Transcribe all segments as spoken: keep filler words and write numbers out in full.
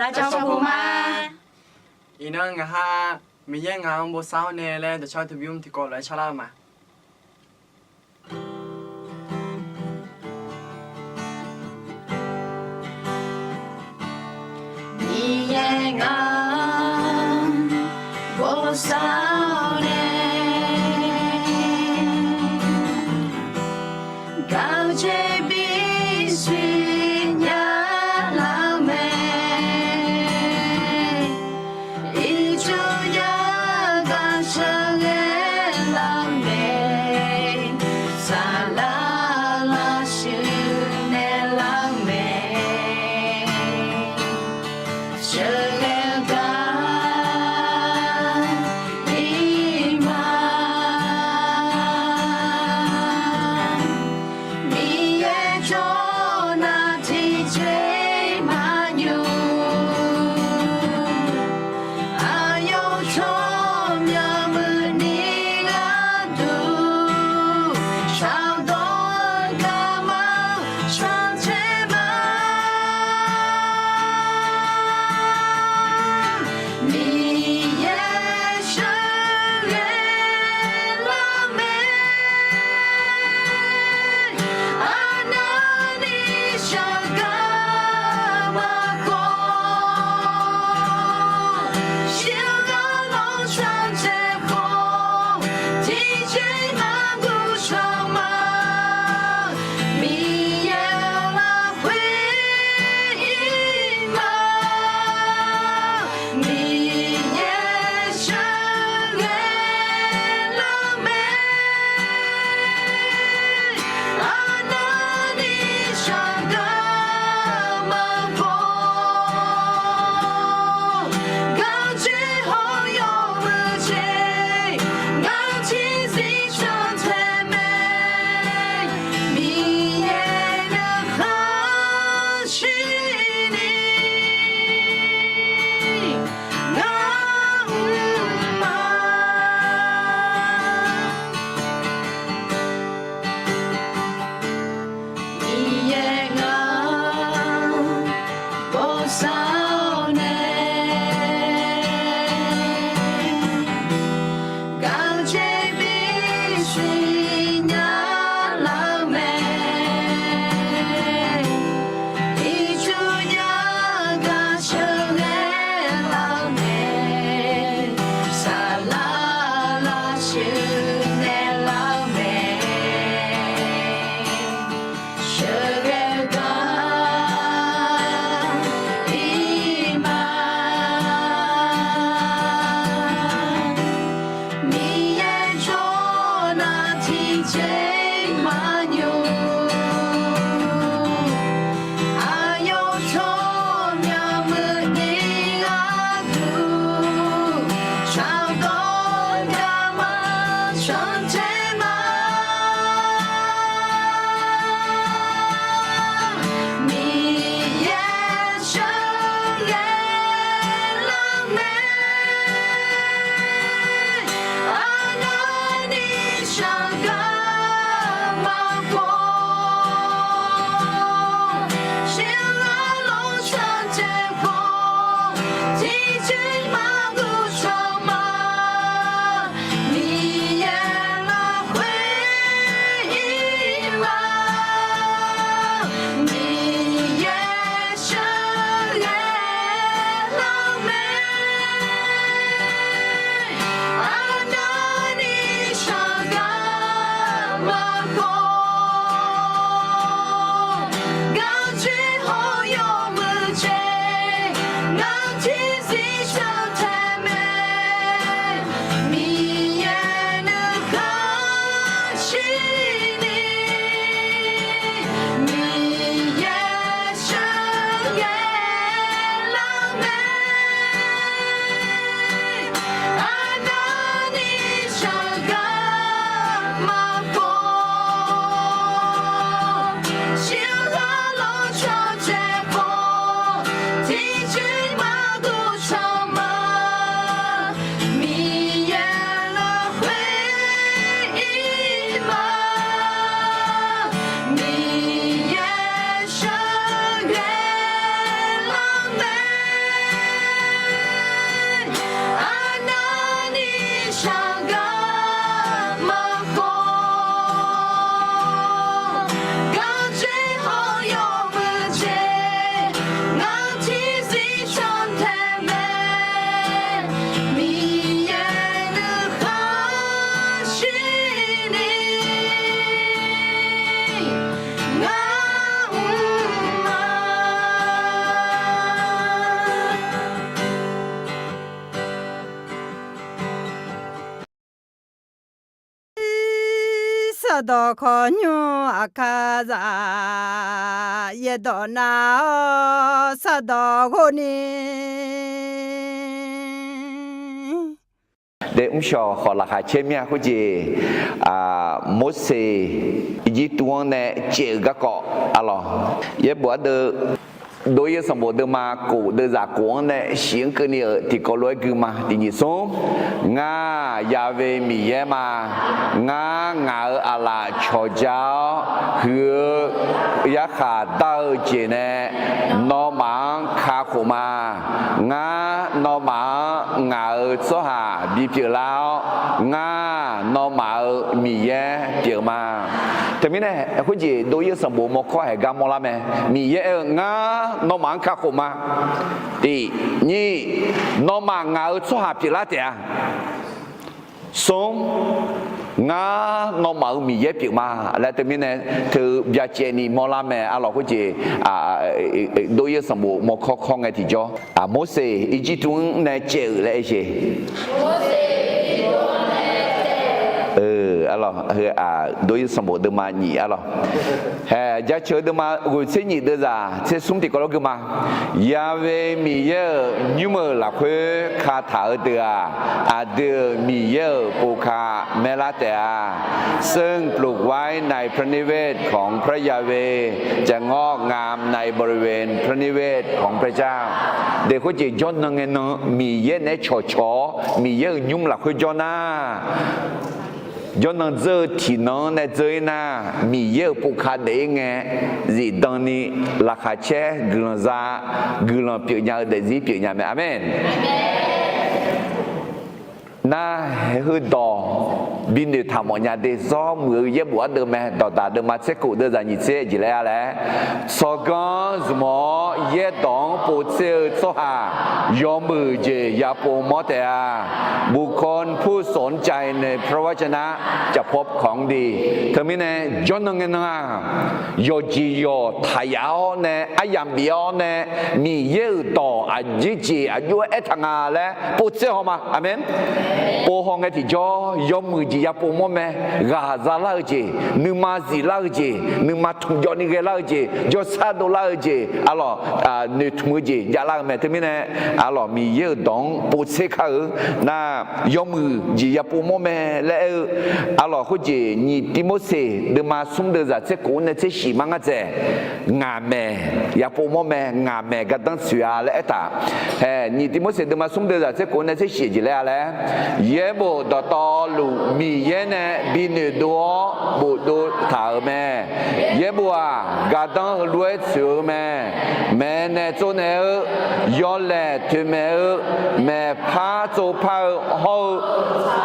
Dawqcawq puq ma. Iqnan ngaq ha, Miqyaer ngaq-anr bosav-awr nae laer dawqcar teu bymr tiqkawv lof-aer carlar-eu ma. Miqyaer ngaq-anr bosav-awr nae, gawqjeq bisiq nya lar-eu mae. Ircuf jav gaq sheuqghae lar mae. Saqlaq lavshuif naeq lar mae. Sheuqghae-eu gar ir ma. Miqyaer jawr nar tiqjeq maqnymr. Aqyawf tsawrmyanr muiqni gharduq shardawq-eu garma-anr can caer ma. Miqyaer sheuqghae lar mae. Arnavni sheuqghae maqkhawf, shir-eu gar lawr can caer khawf, tiqjeq maqguv shawr ma. Miqyaer lafkhoer ir ma. Miqyaer sheuqghae lar mae. Arnavni sheuqghae maqkhawf, gawqjeq hawr yawmuiq jeq, ngaq tiqzir can tae mae. Miqyaer nuikhanr shirni ngar mr ma. Miqyaer ngaq-anr bosav-awr nae, gawqjeq bisiq nya lar-eu mae. Ircuf jav gaq sheuqghae lar mae. Saqlaq lavshuif naeq lar mae. Sheuqghae gar ir ma. Miqyaer jawr nar tiqjeq maqnymr. Aqyawf tsawrmyanr muiqni gharduq shardawq-eu garma can caer ma. Miqyaer sheuqghae lar mae. Arnavni sheuqghae maqkhawf, shir-eu gar lawr can caer khawf, tiqjeq maqguv shawr ma. Miqyaer lafkhoer ir ma. Miqyaer sheuqghae lar mae. Arnavni sheuqghae maqkhawf, gawqjeq hawr yawmuiq jeq, ngaq tiqzir can tae mae. Miqyaer nuikhanr shirni, Miqyaer sheuqghae lar mae. Arnavni sheuqghae maqkhawf, shir-eu gar lawr can caer khawf, tiqjeq maqguv shawr ma. Miqyaer lafkhoer ir ma. Miqyaer sheuqghae lar mae. Sardawq khawqnymr aqkar zaq, yaerdawq nav-awr sardawq ghov ni. De mrshawq khawf laqkhaq caer mir-a khoerjeq, Morseq Irjirtuv-anr nae caev-euq garkawv arlawq. Yaerbof ardeuv, Dov-ir-eu sanqbof deuvma kof deuvzaq kof-anr nae shif-anr keuvni-euq tiqkawv lof-aer gui ma. Tiq nyiq smr, Ngar Ya've Miqyaer ma. Ngar ngaq-euq aqlaf cawqja-awr huiq-eu yarkhaq dar-eu jeq nae nawmaf-anr kakhof ma. Ngar nawmaf-anr ngaq-euq tsawrhaq bipyeuf lar-awr, ngar nawmaf-euq Miqyaer pyeuf ma. Teumirnae khoerjeq dov-ir-eu sanqbof mawrkawr haeq gar mawrlar mae. Miqyaer aer-eu, Ngar nawmaf-anr kakhof ma. Tiq nyiq, Nawmaf ngaq-euq tsawrhaq pyeuflar taef-a. Smr, Ngar nawmaf-euq Miqyaer pyeuf ma laer teumirnae teu byacaevni mawrlar mae arlawq khoerjeq, dov-ir-eu sanqbof mawrkawr kawr ngae tiqjawr, Morseq Irjirtuv-anr nae caev-euq laer aer-eu jeq. Dov-ir-eu sanqbof deuvma nyiq arlawq. Hae, Jaceuq-eu deuvma ghoeq tser nyiq deuvzaq tser smr tiqkawv lof gui ma. Ya've Miqyaer-euq nymr-euq lafkhoer kataq-eu deuq-aq, aqdui-euq Miqyaer-euq povka maerlar taef-a. ซึ่งปลูกไว้ในพระนิเวศของพระยาเวห์ จะงอกงามในบริเวณพระนิเวศของพระเจ้า Deuq khoerjeq jawrnan ngae nan Miqyaer naeq-aer cawqcawq-awr Miqyaer-euq nymr lafkhoer jawr nar, jawrnan dzeur-eu tiqnan-anr nae dzeur-ir nar, Miqyaer-euq povka daef-ir ngae, zifdan ni laqkhaq caer guiqlanq za, guiqlanq pyeufnya-eu daefzir pyeufnya mae. Aqmeq. Nar, heudawq binoeq taq mawfnya de. Zawrmuiq-eu yaerbof ardeuv mae. Dawqdaq deuvma tser kof deuvzaq nyiq tser jeq laer-a laer, tsawrganr zmq-awr yaerdawq-anr povtser-eu tsawrhaq yawmuiq jeq yapov mawr taef-a. บุคคลผู้สนใจในพระวจนะจะพบของดี Teumirnae jawrnan ngae nan-aq, yawqjeq yawq taqyaf-awr nae aryamq bif-awr nae Miqyaer-euq dawq aqjeq jeq aqjox-aer aertaq nga laer povtser haw ma. Aqmeq. Pov haw ngae tiqjawr yawmuiq jeq yapov mawr mae. Ghaq zalar-eu jeq, nuima ziflar-eu jeq, nuima tmq jawvni ghaelar-eu jeq, jawrsar dovlar-eu jeq, arlawq, noeqtmq-eu jeq javlar-eu mae. Teumirnae arlawq Miqyaer-euq dawq-anr povtser kar-eu nar, yawmuiq jeq yapov mawr mae laer aer-eu. Arlawq khoerjeq nyiq Tivmorseq deuvma smr deuvzaq tser kof-anr nae tser shif ma ngar dzaeq. Ngaq maeq yapov mawr mae, ngaq maeq gardanr tsoeq-a laer aertaq. Hae, nyiq Tivmorseq deuvma smr deuvzaq tser kof-anr nae tser shif jeq laer-a laer, yaerbof dawqtawvluf Miqyaer nae binoeq dov-awr bofdov taq-euq mae. Yaerbof-aq, gardanr heulof-aer tsoeq-eu mae. Maeqnaeq tsovnaeq-eu, yawlaeq toeqmaeq-eu, maeqpar tsovpar-eu hawr-eu,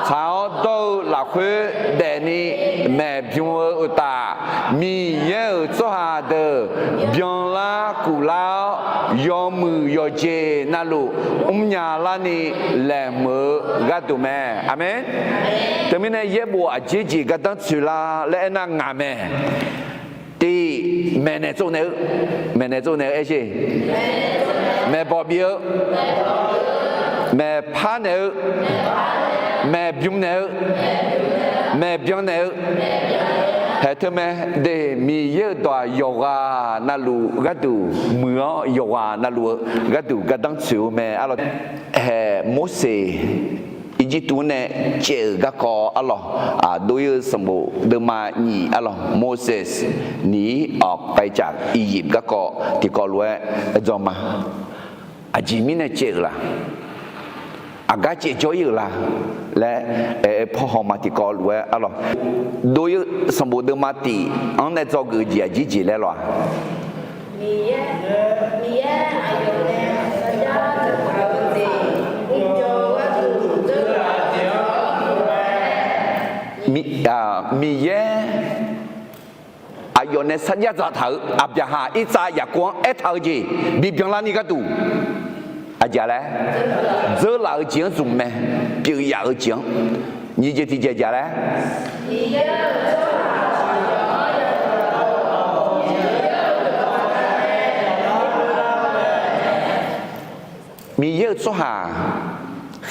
tsaq-awr dawr-eu lafkhoer daefni maeqbym-eu uqtaf, Miqyaer-euq tsawrhaq deuq byanlar kuflar-awr, yawmuiq yawqjeq navluf mrnya larni laeqhmq-eu gharduq mae. Aqmeq. Teumirnae yaerbof aqjeq jeq gardanr tsoeq la laer aernar ngaq maeq. Tiq, maeqnaeq tsovnaeq-eu, maeqnaeq tsovnaeq-eu aer sher. Maeqbawq bif-eu, maeqpar naeq-eu, maeqbym naeq-eu, maeqbyan naeq-eu, haeq teu mae. De, Miqyaer-euq dawq-aq yawqghaq navluf gharduq muiq-awr, yawqghaq navluf-eu gharduq gardanr tsoeq-eu mae. Arlawq, haeq Morseq Irjirtuv-anr nae caev-euq garkawv arlawq, aqdov-ir-eu sanqbof deuvma nyiq arlawq, Moses หนีออกไปจากอียิปต์ garkawv tiqkawv lof-aer dzawr ma. Aqjeq mirnae caev-euq laq? Aqgar caev jawr-ir-euq la laer aer paw haw ma tiqkawv lof-aer arlawq. Dov-ir-eu sanqbof deuvma tiq-anr nae dzawgeuf-eu jeq aqjeq jeq laer lawq-aq? Miqyaer aqyawf nae sarjax dzaqtaq-euq Aqbyaqhaq, Irsaq, Yaqkov-anr aertaq-eu jeq bibyan larni gharduq, aqjeq laer, dzeurlaf-eu jeq-anr zmq mae, pyeuf yaf-eu jeq-anr. Nyiq jeq tiqjeq aqjeq laer, Miqyaer-euq tsawrhaq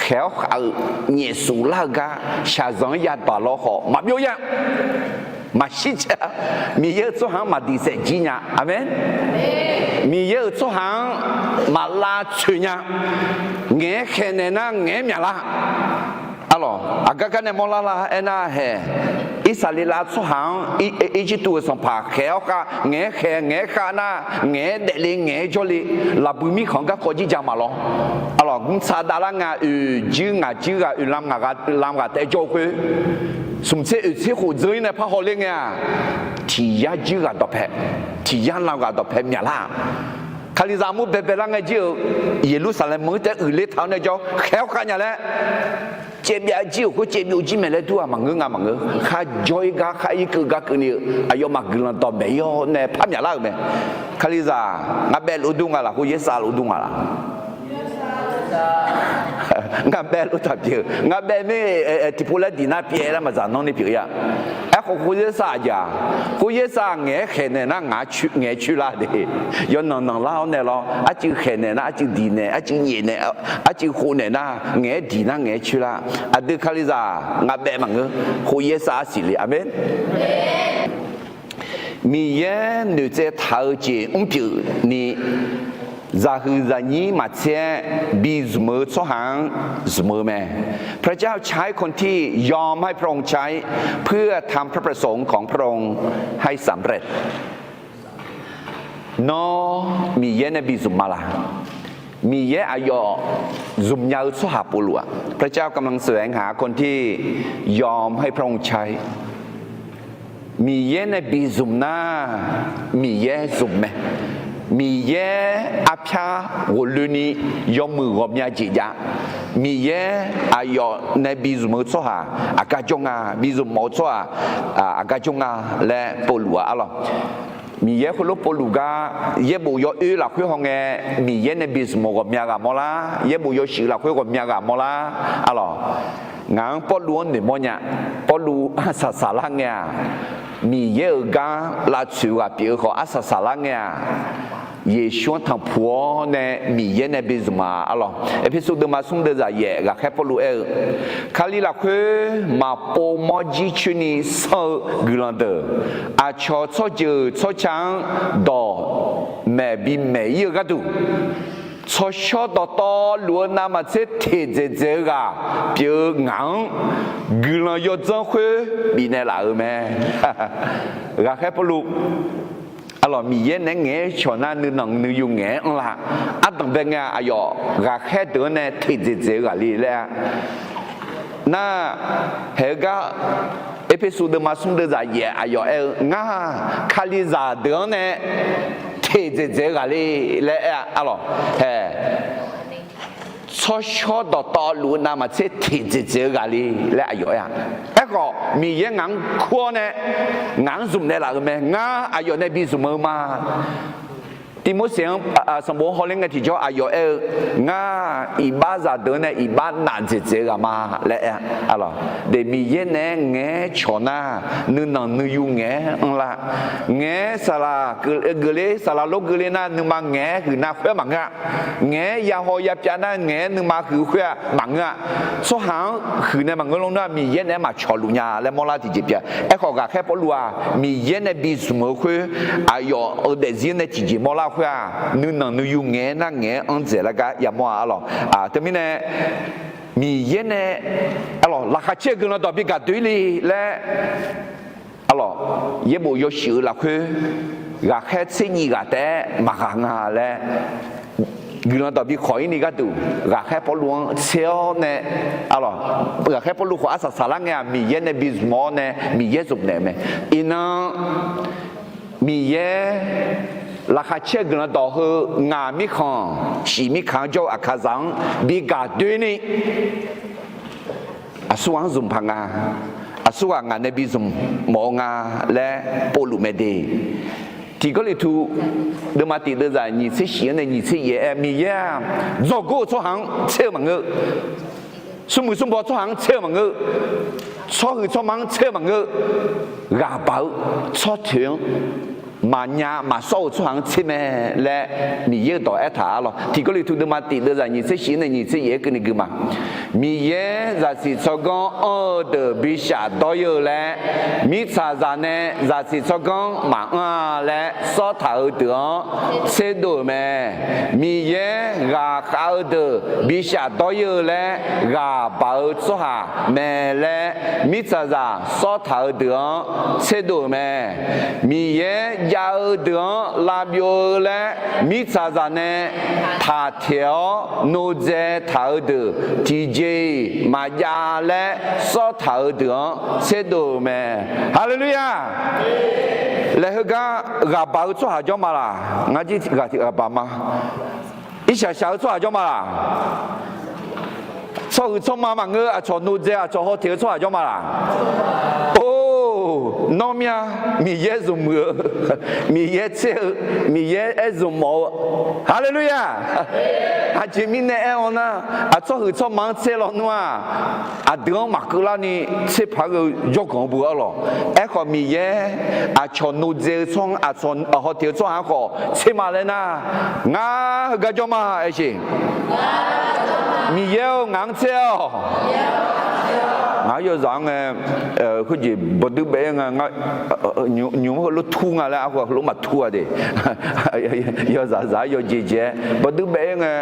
khaeq-awr khav-eu nyaefsuf lar-eu gar shaqzanq-anr yadaq lawr khawf maqbyov ya. Maqshir caev-a. Miqyaer-euq tsawrhaq-anr maqdiq saef jir nya. Aqmeq. Miqyaer-euq tsawrhaq-anr maq lavtsoeq nya. Ngaeq-aer khaeqnaeq nar ngaeq-aer myaqlar. Arlawq, aqgar gar nae mawrlar la aernar haeq, Irsaqleqlav tsawrhaq-anr Irjirtuv-euq sanqpaq khaeq-awr khav, ngaeq-aer khaeq ngaeq-aer khav nar, ngaeq-aer daefle ngaeq-aer jawrle, laqbui mirkhanq-anr garkawv jir ja maqlawr. Arlawq, mrtsa davlar nga oeq juir ngaq juir ghaq oeq lam ngaq ghaq oeq lam ghaq taef jawr-eu khoer, smq tser oeq tser khof dzeur-ir nae parhaw ler ngae-aq, tiq yar juir ghaq dawqpae, tiq yar lam ghaq dawqpae myaqlar-aq, Kalizaq armur baebae lar ngae jir-euq Yeqlursaqlaeq meuq-anr taef uiqler taq-awr nae jawr khaeq-awr khav nya laer, caevbyav jir-euq khoer caevbyov jir mae laer dur-aq maqngeur nga maqngeur. Kharjawr-ir gar khar-ir keuv gar keuvni-eu aqyawfmaf guiqlanq dawqmaeq-ir-awr nae par myaqlar-euq mae. Kalizaq ngar baev lof dur nga laf, khoeryaer sav lof dur nga laf? Ngar baev lof taq pyeuf-eu, ngar baev mir tiqpov laer diq nar pyaev laer maqdzaq nanr ni pyeuf-ir-a. Aerkhawf khoeryaer sav aqjeq-aq, khoeryaer sav ngaeq-aer khaeqnaeq nar ngaeq-aer coer lar de. Yawqnan nanqlar-awr nae lawr, arcuiv khaeqnaeq nar arcuiv diq naeq, arcuiv nyaef naeq, arcuiv khof naeq nar ngaeq-aer diq nar ngaeq-aer coer lar. Aqdui Kalizaq ngar baev maqngeur, khoeryaer sav arsiq le. Aqmeq. Miqyaer noeqtsaev taq-eu jeq mrpyeuf ni, zaqhuiq zaqnyir maqtser-aer bi zmq-eu tsawrhaq-anr zmq-eu mae. พระเจ้าใช้คนที่ยอมให้พระองค์ใช้ เพื่อทำพระประสงค์ของพระองค์ให้สำเร็จ Nawr Miqyaer nae bi zmq ma laq? Miqyaer aqyawf zmq nya-eu tsawrhaq Pawvluv-aq, พระเจ้ากำลังแสวงหาคนที่ยอมให้พระองค์ใช้ Miqyaer nae bi zmq nar, Miqyaer zmq mae. Miqyaer arpyar ghofloeni yawmuiq ghawqmya jeq jav. Miqyaer aqyawf nae bi zmq-eu tsawrhaq aqgar jawr nga, bi zmq mawf-eu tsawrhaq aqgar jawr nga laer Pawvluv-aq arlawq. Miqyaer khoerlof Pawvluv gar yaerbof yawoer lafkhoer hawngae, Miqyaer nae bi zmq-eu ghawqmya ghaq mawrlar, yaerbof yawshuif lafkhoer ghawqmya ghaq mawrlar arlawq. Ngaq-anr Pawvluv-anr noeqmawr nya. Pawvluv arsaq saqlar ngae-aq, Miqyaer-euq gar lavtsoeq-eu ghaq pyeuf-eu khawf arsaq saqlar ngae-aq, Yeqsur-anr tanqpuq-awr nae Miqyaer nae bi zmq ma arlawq. Erpersu deuvma smr deuvzaq yaef ghaqkhaer Pawvluv aer-eu, Kali lafkhoer maqpov mawr jircoer ni sanr-eu guiqlanq deuq, aqcawq tsawrjeuq tsawrca-anr dawq maeq bimaeq-ir-eu gharduq, tsawrshawr dawqtawvluf-eu navmaqtser teqdzaeq dzaeq-eu ghaq pyeuf-eu ngaq-anr guiqlanq yawdzanr khoer bifnaeq laf-euq mae. Ghaqkhaer Pawvluv, arlawq, Miqyaer naeq-aer ngaeq-aer cawq nar nuinanq nuiyu ngaeq-aer anrlar. Ardanq bae ngae-a aqyawf ghaqkhaer deuq-anr nae teqdzaeq dzaeq-eu ghaq le laer-a. Nar, haeq-eu gar Erpersu deuvma smr deuvzaq yaef aqyawf aer-eu, Ngar Kalizaq deuq-anr nae teqdzaeq dzaeq-eu ghaq le laer aer-a arlawq. Haeq, tsawrshawr dawqtawvluf-eu navmaqtser teqdzaeq dzaeq-eu ghaq le laer aqyawf aer-a. Aerkhawf Miqyaer ngaq-anr kur-awr nae ngaq-anr zmq naeqlaf-euq mae. Ngar aqyawf nae bi zmq-eu ma. Tivmorseq-anr sanqbof-anr hawler ngae tiqjawr aqyawf aer-eu, Ngar iqbaxzaq deuq-anr nae iqbax naf dzaeqdzaeq-eu ghaq ma laer aer-a. Arlawq, de Miqyaer naeq-aer ngaeq-aer cawq nar nuinanq nuiyu ngaeq-aer anrlar. Ngaeq-aer saqlaq geufler, saqlaq lor geufler nar nuima ngaeq-aer huiq nar khoer-aq maqngeur-a. Ngaeq-aer yahaw yapyav nar ngaeq-aer nuima huiq-eu khoer-aq maqngeur-a. Tsawrhaq-anr huiq nae maqngeur lor nar Miqyaer naeq-aer maqcawq luf nya laer mawrlar tiqjeq pyeuf. Aerkhawf ghaqkhaer Pawvluv-aq Miqyaer nae bi zmq-eu khoer, aqyawf-euq daefzir nae tiqjeq mawrlar khoer-aq nuinanq nuiyu ngaeq-aer nar ngaeq-aer anr dzaeq lar gar yamawr-a arlawq. Teumirnae Miqyaer nae arlawq laqkhaq caer-eu guiqlanq dawq bi gaq doe-ir le laer arlawq, yaerbof yawshuif-eu lafkhoer ghaqkhaer tser nyiq ghaq taef-aer maqghaq nga laer guiqlanq dawq bi khawq-ir ni gharduq ghaqkhaer Pawvluv-anr tser-awr nae arlawq, ghaqkhaer Pawvluv khawf arsaq saqlar ngae-aq Miqyaer nae bi zmq-awr nae Miqyaer zmq naeq-eu mae. Iqnan Miqyaer laqkhaq caer-eu guiqlanq dawq heu ngaq mirkhanq shif mirkaq-anr jawr-eu aqkaqzaq-anr bi gaq doe ni aqsurghaq-anr zmq paq nga. Aqsurghaq ngaq nae bi zmq mawf-eu nga laer povluf mae de. Tiq Gawrliqtu deuvma tiq deuvzaq nyiq tser shif-anr nae nyiq tser yaef-aer Miqyaer-aq, dzawrgor-eu tsawrhaq-anr tser-eu maqngeur. Smrmuiq smrbaw tsawrhaq-anr tser-eu maqngeur. Tsawrhuiq tsawrma-anr tser-eu maqngeur. Ghaqbaq-eu tsawrtoeq-anr maqnya maqsawr-euq tsawrhaq-anr tser mae laer Miqyaer-euq dawq aertaq-a lawq. Tiq Gawrliqtu deuvma tiq deuvzaq nyiq tser shif nae nyiq tser yaef-aer keuvni gui ma. Miqyaer zaqsiq tsawrganr anr-eu deuq bi shafdawr-ir-eu laer, mirtsaqzaq nae zaqsiq tsawrganr maqanr-a laer sawr taq-euq deuq-anr tserdov-euq mae. Miqyaer ghaqkhav-eu deuq bi shafdawr-ir-eu laer ghaq baq-eu tsawrhaq mae laer, mirtsaqzaq sawr taq-euq deuq-anr tserdov-euq mae. Miqyaer jav-eu deuq-anr lavbyov-eu laer, mirtsaqzaq nae taq teq-awr nodzae taq-eu deuq tiqjeq-iq maqjav laer sawr taq-euq deuq-anr tserdov-euq mae. Haleluya! Laer heugar ghaq baq-eu tsawrhaq jawr ma laq? Ngar jir ghaq tiq ghaq baq ma. Irshaq shaq-eu tsawrhaq jawr ma laq? Tsawrhuiq tsawrma maqngeur, aqcawq nodzae aqcawq haw teq-eu tsawrhaq jawr ma laq? Or, nawr myav, Miqyaer zmqmuiq-eu, Miqyaer tser-eu, Miqyaer aer zmq mawf-eu. Haleluya! Aqjeq mirnae aer-awr nar, aqtsawrhuiq tsawrma-anr tser lawnmr-aq, aqdui-anr maqkeuvlarni tser paq-aer ghae-eu jawrganq-eu bu arlawq. Aerkhawf Miqyaer aqcawq nodzae-eu tsawrhaq-anr, aqcawq haw teq-eu tsawrhaq-anr khawf tser ma laer nar, ngar heugar jawr ma aersheq. Miqyaer-or, ngaq-anr tser-awq. Ngaq-anr yawzaq-anr ngae, khoerjeq bawduir baef-aer nga, nymq-mr heulof tur nga laer arhu heulof maqtur-a de. Yawzaq zaq-aer yawjeq jeq-aer bawduir baef-aer ngae,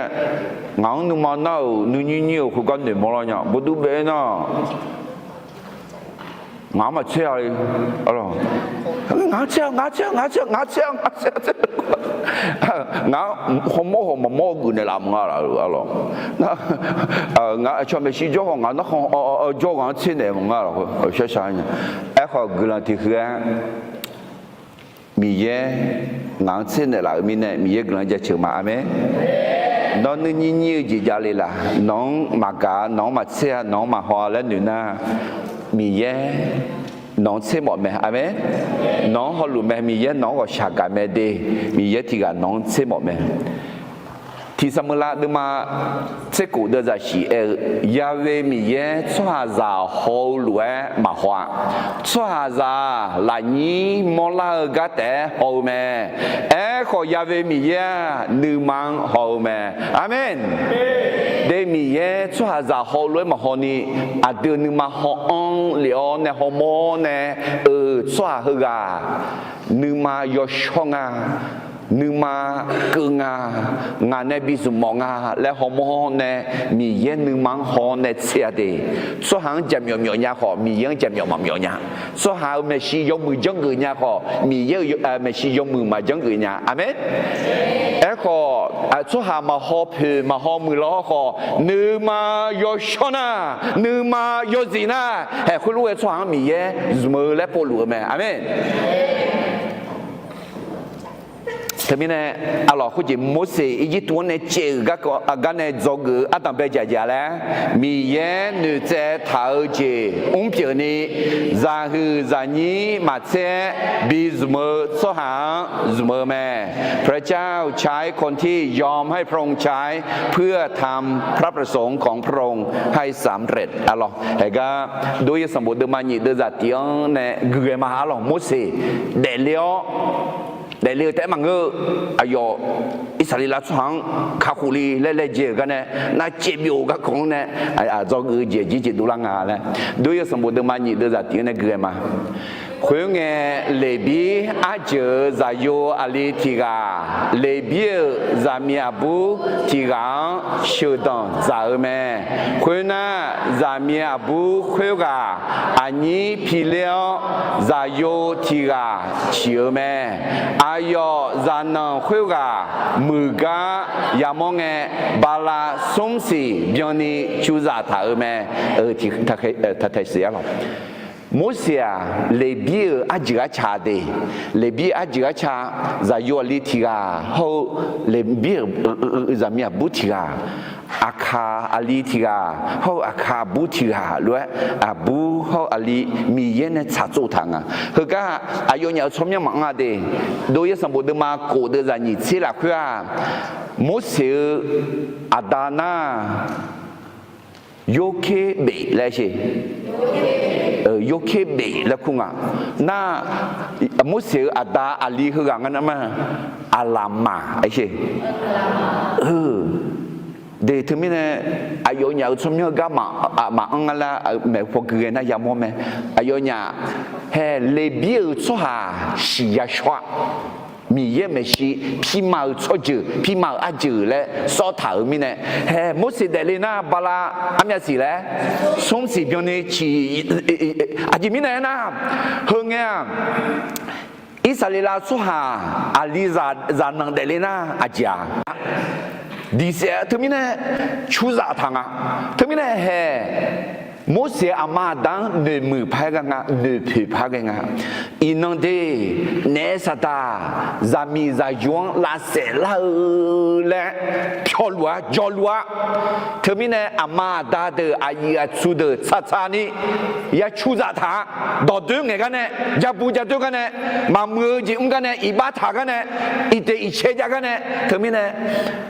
ngaq-anr nuima nar-euq nuinyir nyir-euq khoergar noeqmawr lawr nya bawduir baef-aer nar, ngaq-anr maqtser-a le. Ngaq-anr tser-a, ngaq-anr tser-a, ngaq-anr tser-a, ngaq-anr tser-a, ngaq-anr tser-a. Ngaq-anr hawmawr haw maqmawr-eu geuf naeqlaf maqnga laf-euq arlawq. Nar, ngaq-euq aqcawq maeqshi jawr khawf ngaq-euq narkhan jawr ghaq-anr tser naeq maqnga laf-eu shar shar nya. Aerkhawf guiqlanq tiq huiq-aer Miqyaer ngaq-anr tser naeqlaf-euq mirnae Miqyaer guiqlanq jaceuq ma. Aqmeq. Nawr nuinyir nyir-eu jeq javle laf? Nawq-anr maqgaq-a, nawq-anr maqtser-a, nawq-anr maqhaw-a laer noeq nar, Miqyaer nawq-anr tser mawf mae. Aqmeq. Nawq-anr hawluf mae. Miqyaer nawq-anr ghawqshaq gaq mae de. Miqyaer tiq ghaq nawq-anr tser mawf mae. Tiq Saqmeuqlav deuvma tser kof deuvzaq shif aer-eu, Ya'we Miqyaer tsawrhaqzaq haw-eu lof-aer maqhaw-a. Tsawrhaqzaq-aq lafnyir mawrlar-eu gar taef-aer haw-eu mae. Aerkhawf Ya'we Miqyaer-aq nuima-anr haw-eu mae. Aqmeq. De Miqyaer tsawrhaqzaq haw-eu lof-aer maqhaw ni, aqdui nuima haw-anr lef-awr nae hawmawr nae-euq tsawrhaq heughaq nuima yawshawr nga, nuima keuv nga, ngaq nae bi zmq mawf nga laer hawmawr nae Miqyaer nuima-anr haw nae tser-a de. Tsawrhaq-anr jaqmyawf myawf nya khawf Miqyaer-anr jaqmyawf maqmyawf nya. Tsawrhaq-euq maeqshi yawmuiq janrgeuf nya khawf Miqyaer-euq maeqshi yawmuiq maqjanrgeuf nya. Aqmeq. Aerkhawf tsawrhaq maqhaw poeq maqhaw muiq lawr khawf nuima yawshawr nar, nuima yawzif nar, haeq khoerlof-aer tsawrhaq-anr Miqyaer zmq-eu laer povluf-eu mae. Aqmeq. Teumirnae, arlawq khoerjeq Morseq Irjirtuv-anr nae caev-euq gar nae dzawgeuf-eu ardanqbae jaqjaq laer, Miqyaer noeqtsaev taq-eu jeq mrpyeuf ni, zaqhuiq zaqnyir maqtser-aer bi zmq-eu tsawrhaq-anr zmq-eu mae. พระเจ้าใช้คนที่ยอมให้พระองค์ใช้เพื่อทำพระประสงค์ของพระองค์ให้สำเร็จ arlawq. Haeq gar โดย Sanqbof deuvma nyiq deuvzaq tiq-anr nae guiqghae ma arlawq. Morseq daefle-awr, daefle-eu taef-aer maqngeur-eu, aqyawf Irsaqleqlav tsawrhaq-anr kakhof le laer laejae-euq gar nae, nar caevbyov-eu garkawv-anr nae dzawgeuf-eu jeq aqjeq jeq dovlar nga laer, โดย Sanqbof deuvma nyiq deuvzaq tiq-anr nae guiqghae ma. Khoerngae, Leqbir arjeuq-euq zaqyo aqli tiq ghaq, Leqbir-euq zaqmiq aqbur tiq ghaq-anr sheuqdanq dzaq-eu mae. Khoernar, zaqmiq aqbur khoerghaq aqnyir piler-awr, zaqyo tiq ghaq ciq-eu mae. Aqyawf zaqnanq khoerghaq muiq gar yamawr ngae, bala smr siq byanni cuvzaq taq-euq mae. Taq tae siq arlawq. Morseq-aq, Leqbir-euq arjeuq arca de, Leqbir arjeuq arca, zaqyo aqli tiq ghaq hawr-eu, Leqbir-euq zaqmiq aqbur tiq ghaq, Aqkaq aqli tiq ghaq hawr-eu Aqkaq aqbur tiq ghaq lof-aer, aqbur hawr-eu aqli Miqyaer nae tsaqtsov taq nga. Heugar aqyawfnyaf-euq tsawrmyanr maqanr-a de. โดย Sanqbof deuvma kof deuvzaq nyiq tser lafkhoer-aq, Morseq-eu aqda nar, Yorker bef laer sheq. Yorkerbef laer kur nga. Nar, Morseq-euq aqda aqli heughaq nga nar ma, Aqlaqmaq aer sher. De teumirnae, aqyawfnyaf-euq tsawrmyanr-eu gar maqanr nga lar maeqhu paw gui ghae nar yamawr mae. Aqyawfnyaf hae Leqbir-euq tsawrhaq siq ya shawr-a. Miqyaer maeqshi, pirma-euq tsawrjeuq, pirma-euq arjeuq laer sawr taq-euq mirnae, hae Morseq daefle nar bala armyav siq laer, smr siq byanni ciq, aqjeq mirnae aernar, heungae-aq, Irsaqleqlav tsawrhaq aqli zaqnanq daefle nar aqjeq-aq, diqsaef teumirnae curzaf taq nga. Teumirnae hae Morseq-euq aqma aqda-anr noeqmuiq par-aer ghae nga, noeqpoeq par-aer ghae nga. Iqnan de, naef saqdaq zaqmiq zaqyo-anr lavsaef lar-eu laer pyawluf-a, jawrluf-a. Teumirnae aqma aqda deuq, aqyuif aqtsu deuq tsaqtsaq ni ya curzaf taq-a. Dawqdoer ngaeq gar nae, jabu jadoer gar nae, maqmuiq-eu jeq mr gar nae, iqbax taq gar nae, iqteq iqcae jav gar nae, teumirnae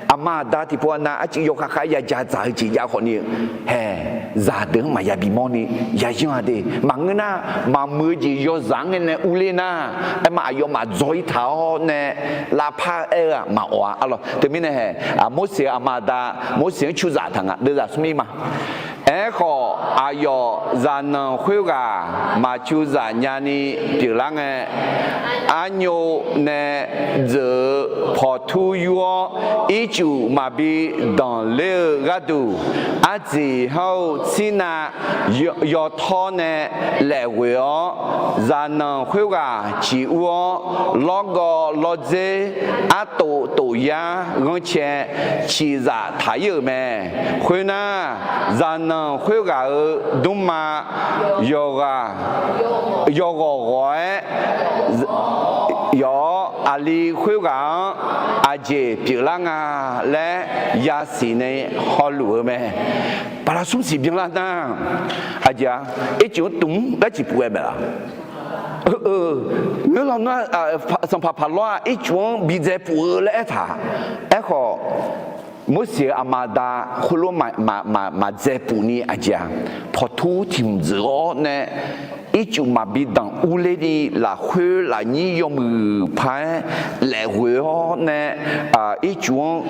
aqma aqda tiqpov-a nav arcuiv yawkhav khav-aer ya ja dzaq-eu jeq jav khawf ni-eu, hae, zaqdeuq-anr maqya bimawr ni yayanr-a de. Maqngeur nar, maqmuiq-eu jeq yawzaq-anr ngae nae urler nar, aerma aqyawfmaf dzawr-ir taq-awr nae lavpar-eu aer-eu-aq maqawf-a arlawq. Teumirnae hae, Morseq-euq aqma aqda, Morseq-anr curzaf taq nga, deuvzaq smr ir ma. Aerkhawf, aqyawf zaqnanq khoerghaq maq curzaf nyani pyeuflar ngae, arnyov nae dzeuq-euq pawqtur yur-awr, ircuf maqbi danqler-eu gharduq, arziq hawr-eu tsirnav yawtawr nae laefghoeq-awr, zaqnanq khoerghaq ciq ur-awr, lawrgawv lawrdzer, artof tof yar ghanrcae ciqzaf taq-ir-euq mae. Khoernar, zaqnanq khoerghaq-euq dmrma yawqghaq, yawghawq ghawq-aer yawf-awr, aqli khoerghaq-anr aqjeq pyeuflar nga laer yasiq nae hawluf-eu mae. Baqda smr siq byanlar nar, aqjeq-a, ircuf-anr tmq-anr laer ciqpuf ghae maeq laf. Ngeur lawnmr-a, Sanqpaq Paqlawr-aq ircuf-anr bidzae puf-eu laer aertaq. Aerkhawf, Morseq-euq aqma aqda khoerlof maqdzae puf ni aqjeq-a, pawqtur tiq hmq dzeuq-awr nae, ircuf maqbi danq urler ni lafkhoer lafnyir yawmuiq paq-aer laefghoe-awr nae, ircuf-anr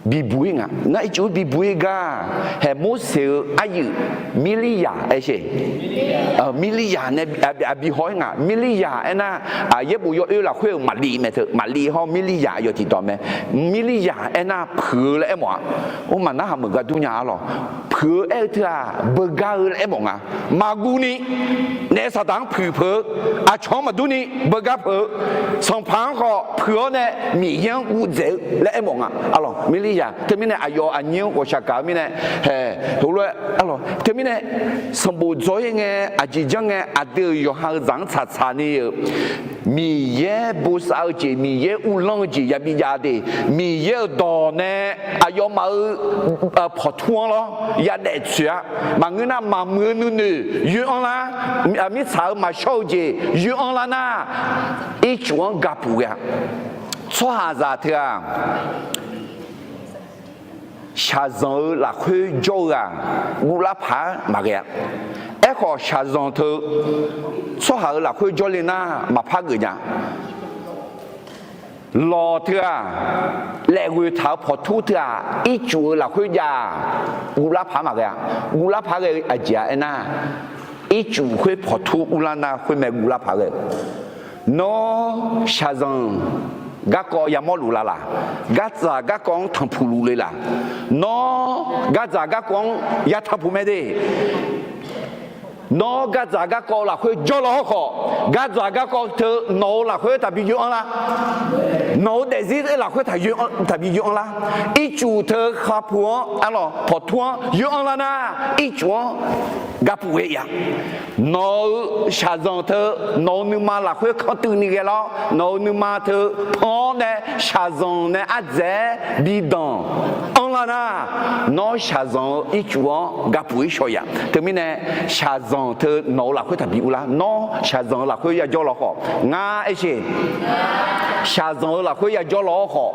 bibuq-ir nga. Nar ircuf-anr bibuq-ir gar, hae Morseq-euq aryuif Mirliryaq aer sher. Mirliryaq nae aqbi haw-ir nga. Mirliryaq aernar, yaerbof yawoer lafkhoer-euq maqliv mae teu, maqliv hawr Mirliryaq yawf tiqdawq mae. Mirliryaq aernar puiq-eu laer aermawf-a. Or, maqnar hamq-euq gar dur nya arlawq. Puiq-eu aer-eu teu-aq, beugar-eu laer aermawf nga. Maqguv ni, naef saqdaq-anr puiq peuq-eu, aqcawq-anr maqdur ni beugar peuq-eu, Sanqpaq-anr khawf puiq-awr nae Miqyaer-anr guvdzaeq-eu laer aermawf nga arlawq. Mirliryaq teumirnae aqyawf aqnyir-anr ghawqshaq gaq-eu mirnae, hae, heulof-aer arlawq. Teumirnae sanqbof dzaw-ir ngae, aqjeq janr ngae, aqdui-euq yawqha-eu zaq-anr tsaqtsaq ni-euq Miqyaer bosav-eu jeq, Miqyaer uvlanr-eu jeq yabi jav de. Miqyaer-euq dawq nae aqyawfmaf-euq pawqtur-anr lawr yadaef tsoeq-a. Maqngeur nar, maqmuiq-eu nuinoeq yoer-anr lar, mirtsaq-euq maqshawr-eu jeq yoer-anr lar nar, ircuf-anr gapuf ghae-a. Tsawrhaqzaq teu-aq, shaqzanq-eu lafkhoer jawr-eu-aq, guvlar paq-aer maqghae-a. Aerkhawf, shaqzanq teu tsawrhaq-euq lafkhoer jawrle nar maqpar geuf nya. Lawq teu-aq, laefghoe taq-euq pawqtur teu-aq, ircuf-eu lafkhoer jav-aq, guvlar paq-aer maqghae-a. Guvlar paq-aer ghae-eu aqjeq-a aernar, ircuf khoer pawqtur urlar nar khoermae guvlar paq-aer ghae-eu. Nawr shaqzanq garkawv yamawrluf la laq? Gardzaq garkawv-anr tanqpuq luf le laq? Nawr gardzaq garkawv-anr ya tanqpuq mae de. Nawr gardzaq garkawv lafkhoer jawrlaw-awr khawf, gardzaq garkawv teu nawq-euq lafkhoer taqbi yoer-anr lar. Nawq-euq daefzir lafkhoer taqbi yoer-anr lar. Ircuf teu khavpu-anr arlawq pawqtur-anr yoer-anr lar nar, ircuf-anr gapuf ghae-a. Nawq-euq shaqzanq teu nawq-euq nuima lafkhoer kanr tuiv ni ghae lar-awr, nawq-euq nuima teu pan-awr nae shaqzanq nae ardzaeq-aer bidanq anr lar nar, nawr shaqzanq-eu ircuf-anr gapuf-ir shaw-a. Teumirnae, shaqzanq teu nawq-euq lafkhoer taqbi urlar. Nawr shaqzanq-euq lafkhoer yajawr law khawf, ngar aer sher. Shaqzanq-euq lafkhoer yajawr law-awr khawf,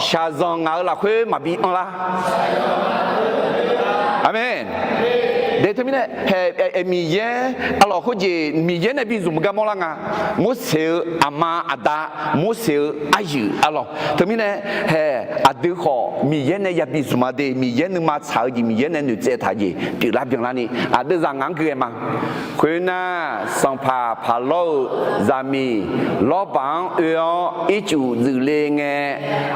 shaqzanq ngaq-euq lafkhoer maqbi anr lar. Aqmeq. Teumirnae, hae, Miqyaer arlawq khoerjeq Miqyaer nae bi zmq gar mawrlar nga. Morseq-euq aqma aqda, Morseq-euq aryuif arlawq. Teumirnae, hae, aqdui khawf Miqyaer nae yabi zmq ma de, Miqyaer nuima tsaq-eu jeq, Miqyaer nae noeqtsaev taq jeq pyeuflar byanlarni, aqdui zaq ngaq-anr gui ghae ma. Khoernar, sanqpaq Paqlawr-euq zaqmiq Lawrbaq-anr oe-awr ircuf dzuif le ngae,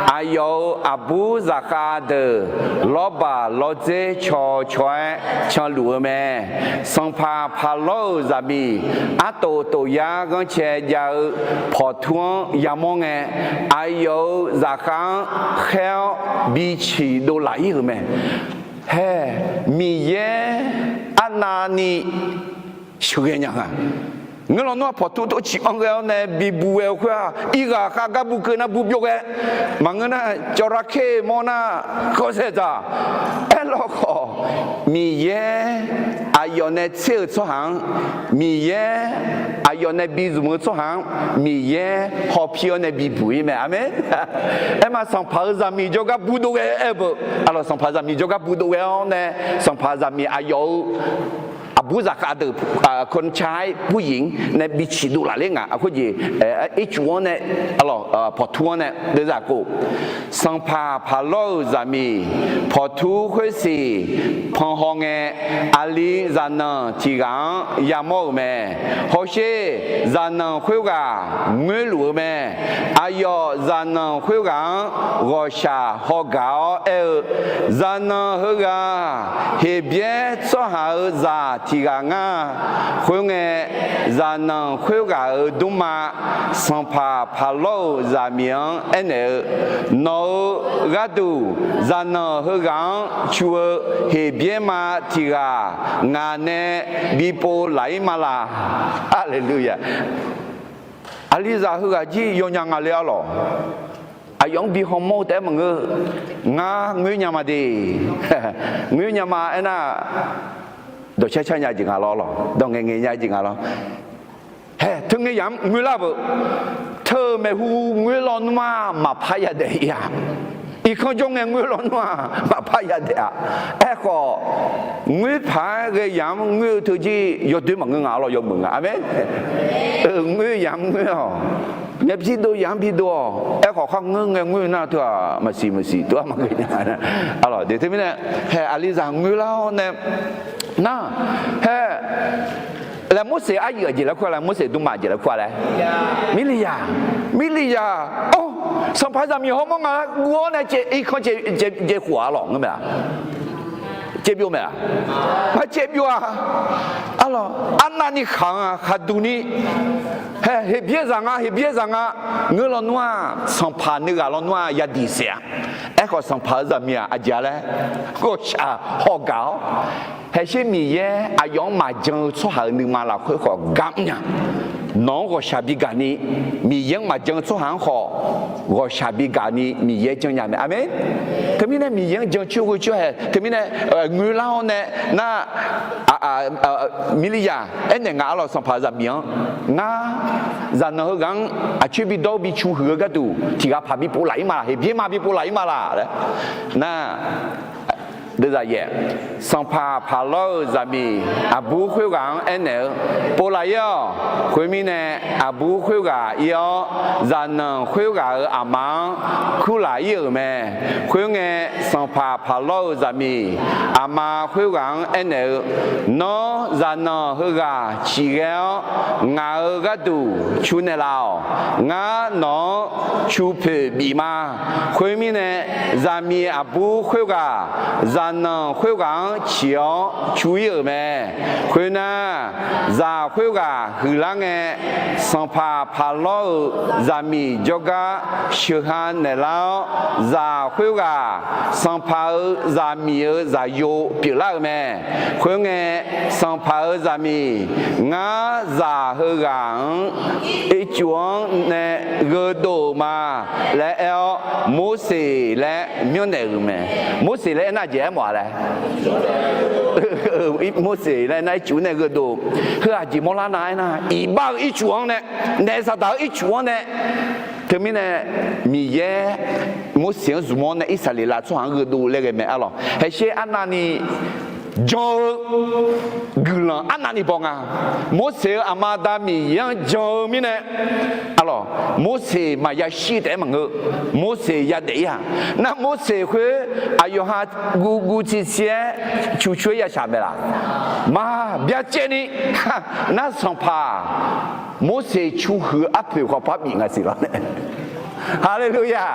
aqyawf-euq aqbur zaqkhav deuq Lawrbaq lawrdzer caw caw-aer canluf-eu mae. Sanqpaq Paqlawr-euq zaqmiq artof tof yar ghanrcae jav-eu pawqtur-anr yamawr ngae, aqyawf-euq zaqkhav-anr khaer-awr bi ciq dov laf-ir-euq mae. Hae, Miqyaer arnavni sheuqghae nya nga. Ngeur lawnmr-aq, pawqtur tov ciq anr ghae-awr nae bibuq ghae-eu khoer-aq, irghaq khav gar bu keuv nar bu byov ghae. Maqngeur nar, cawv lar ker mawr nar, kawv saeq dzaq. Aerlawkhawf, Miqyaer aqyawf nae tser-euq tsawrhaq-anr, Miqyaer aqyawf nae bi zmq-eu tsawrhaq-anr, Miqyaer hawpir-awr nae bibuq-ir mae. Aqmeq. Aerma sanqpaq-euq zaqmiq jawrgar bu dov ghae-eu aer-eu beu. Arlawq, sanqpaq zaqmiq jawrgar bu dov ghae-awr nae, sanqpaq zaqmiq aqyawf-euq aqbur zaqkhav deuq, kawrca-aer buryiq-anr nae bi ciq dov laf ler ngaq. Khoerjeq ircuf-anr nae, arlawq, pawqtur-anr nae deuvzaq khof, sanqpaq Paqlawr-euq zaqmiq pawqtur khoersiq panhaw ngae, aqli zaqnanq tiq ghaq-anr yamawr-euq mae. Hawsher, zaqnanq khoerghaq ngoerluf-eu mae. Aqyawf zaqnanq khoerghaq-anr ghawqshaq haw gaq-awr aer-eu, zaqnanq heughaq Heqbyaer tsawrhaq-euq zaq tiq ghaq ngar. Khoerngae, zaqnanq khoerghaq-euq dmrma sanqpaq Paqlawr-euq zaqmiq-anr aernaeq-eu, nawq-euq gharduq zaqnanq heughaq-anr cu-eu Heqbyaer ma tiq ghaq ngaq nae bi pov laf-ir ma laq. Haleluya. Aqlizaq heughaq jir yawnya nga le arlawq. Aqyawf-anr bi hawmawr-eu taef-aer maqngeur. Ngar ngoer nya ma de. Ngoer nya ma aernar, dawqcar car nya jeq nga lawr lawq, dawq ngaeq ngaeq nya jeq nga lawr. Hae, teungae yamq-anr ngoer lar beu. Teu maeqhu ngoer lawnmr-aq maqpar yadaef-ir-a. Irkanr jawr ngae ngoer lawnmr-aq maqpar yadaef-a. Aerkhawf, ngoer paq-aer ghae yamq-anr ngoer-eu teujir yawdoer maqngeur nga lawr, yawmuiq nga. Aqmeq. Ngoer yamq-anr ngoer-awq. Ngaeq bidov yamq-anr bidov-awq. Aerkhawf khar ngeur ngae ngoer nar teu-aq maqsiq maqsiq teu-aq maqghae nya. Arlawq, de teumirnae, hae, aqlizaq ngoer lar-awr nae nar, hae, laer Morseq aryuif aqjeq laer kur-a laer, Morseq dmrma aqjeq laer kur-a laer, Mirliyaq, Mirliyaq, or, sanqpaq zaqmiq hawmawr nga guv-awr nae irkanr caev khof-a lawq ngeur mae-a. Caev byov mae-a. Maqcaev byov-a. Arlawq, arnavni khaq-anr-a khaqduq ni, hae, Heqbyaer zaq nga, Heqbyaer zaq nga. Ngeur lawnmr-aq, sanqpaq nuighaq lawnmr-aq yadiq saef-a. Aerkhawf, sanqpaq-euq zaqmiq-aq aqjeq-a laer, ghawqshaq haw gaq-awr, haesher Miqyaer aqyawf-anr maqjan-eu tsawrhaq-euq nuima lafkhoer khawf gar mrnya. Nawq-anr ghawqshaq bi gaq ni, Miqyaer-anr maqjan-eu tsawrhaq-anr khawf ghawqshaq bi gaq ni Miqyaer janrnya mae. Aqmeq. Teumirnae Miqyaer-anr jancoer ghoecoer hae. Teumirnae ngoer lar-awr nae nar, Mirliyaq aernaeq nga arlawq, sanqpaq zaqmiq-anr, ngar zaqnanq heughaq-anr aqcoer bidawr bicu huiq-eu gharduq tiq ghaq paq bipov laf-ir ma laq, Heqbyaer ma bipov laf-ir ma laq laer. Nar, deuvzaq yaef, sanqpaq Paqlawr-euq zaqmiq aqbur khoerghaq-anr aernaeq-eu, pov laf-ir-awq. Khoermirnae, aqbur khoerghaq ir-awr, zaqnanq khoerghaq-euq aqma-anr kurlaq-ir-euq mae. Khoerngae, sanqpaq Paqlawr-euq zaqmiq aqma khoerghaq-anr aernaeq-eu, nawr zaqnanq heughaq ciqghae-awr ngaq-euq gharduq cu naeqlaf-awq. Ngar nawq-anr cu poeq bif ma. Khoermirnae, zaqmiq aqbur khoerghaq zaqnanq khoerghaq-anr ciq-awr cu-ir-euq mae. Khoernar, zaq khoerghaq huiqlar ngae, sanqpaq Paqlawr-euq zaqmiq jawrgar sheuqha naeqlar-awr, zaq khoerghaq sanqpaq-euq zaqmiq-euq zaqyo pyeuflar-euq mae. Khoerngae, sanqpaq-euq zaqmiq, ngar zaq heughaq-anr ircuf-anr nae gheudov-euq ma laer aer-awr, Morseq laer myanrnaeq-euq mae. Morseq laer aernar jeq aermawf-a laer Morseq laer aernar ircuf nae gheudov-eu, heu aqjeq mawrlar nar aernar, iqbax-eu ircuf-anr nae, naef saqdaq-eu ircuf-anr nae, teumirnae Miqyaer Morseq-anr zmq-awr nae Irsaqleqlav tsawrhaq-anr gheudov laer ghae mae arlawq. Haesher arnavni jan-eu guiqlanq arnavni baw nga. Morseq-euq aqma aqda Miqyaer-anr jan-eu mirnae, arlawq, Morseq maqya shir taef-aer maqngeur. Morseq yadaef-ir-aq, nar Morseq khoer aqyawf ha guv guv civ civ-aer cuq cuq-aer yashaq mae laq? Maqbyacaevni, nar sanqpaq Morseq cuhuiq arpoeq khawf par bif nga siq lawr nae. Haleluya!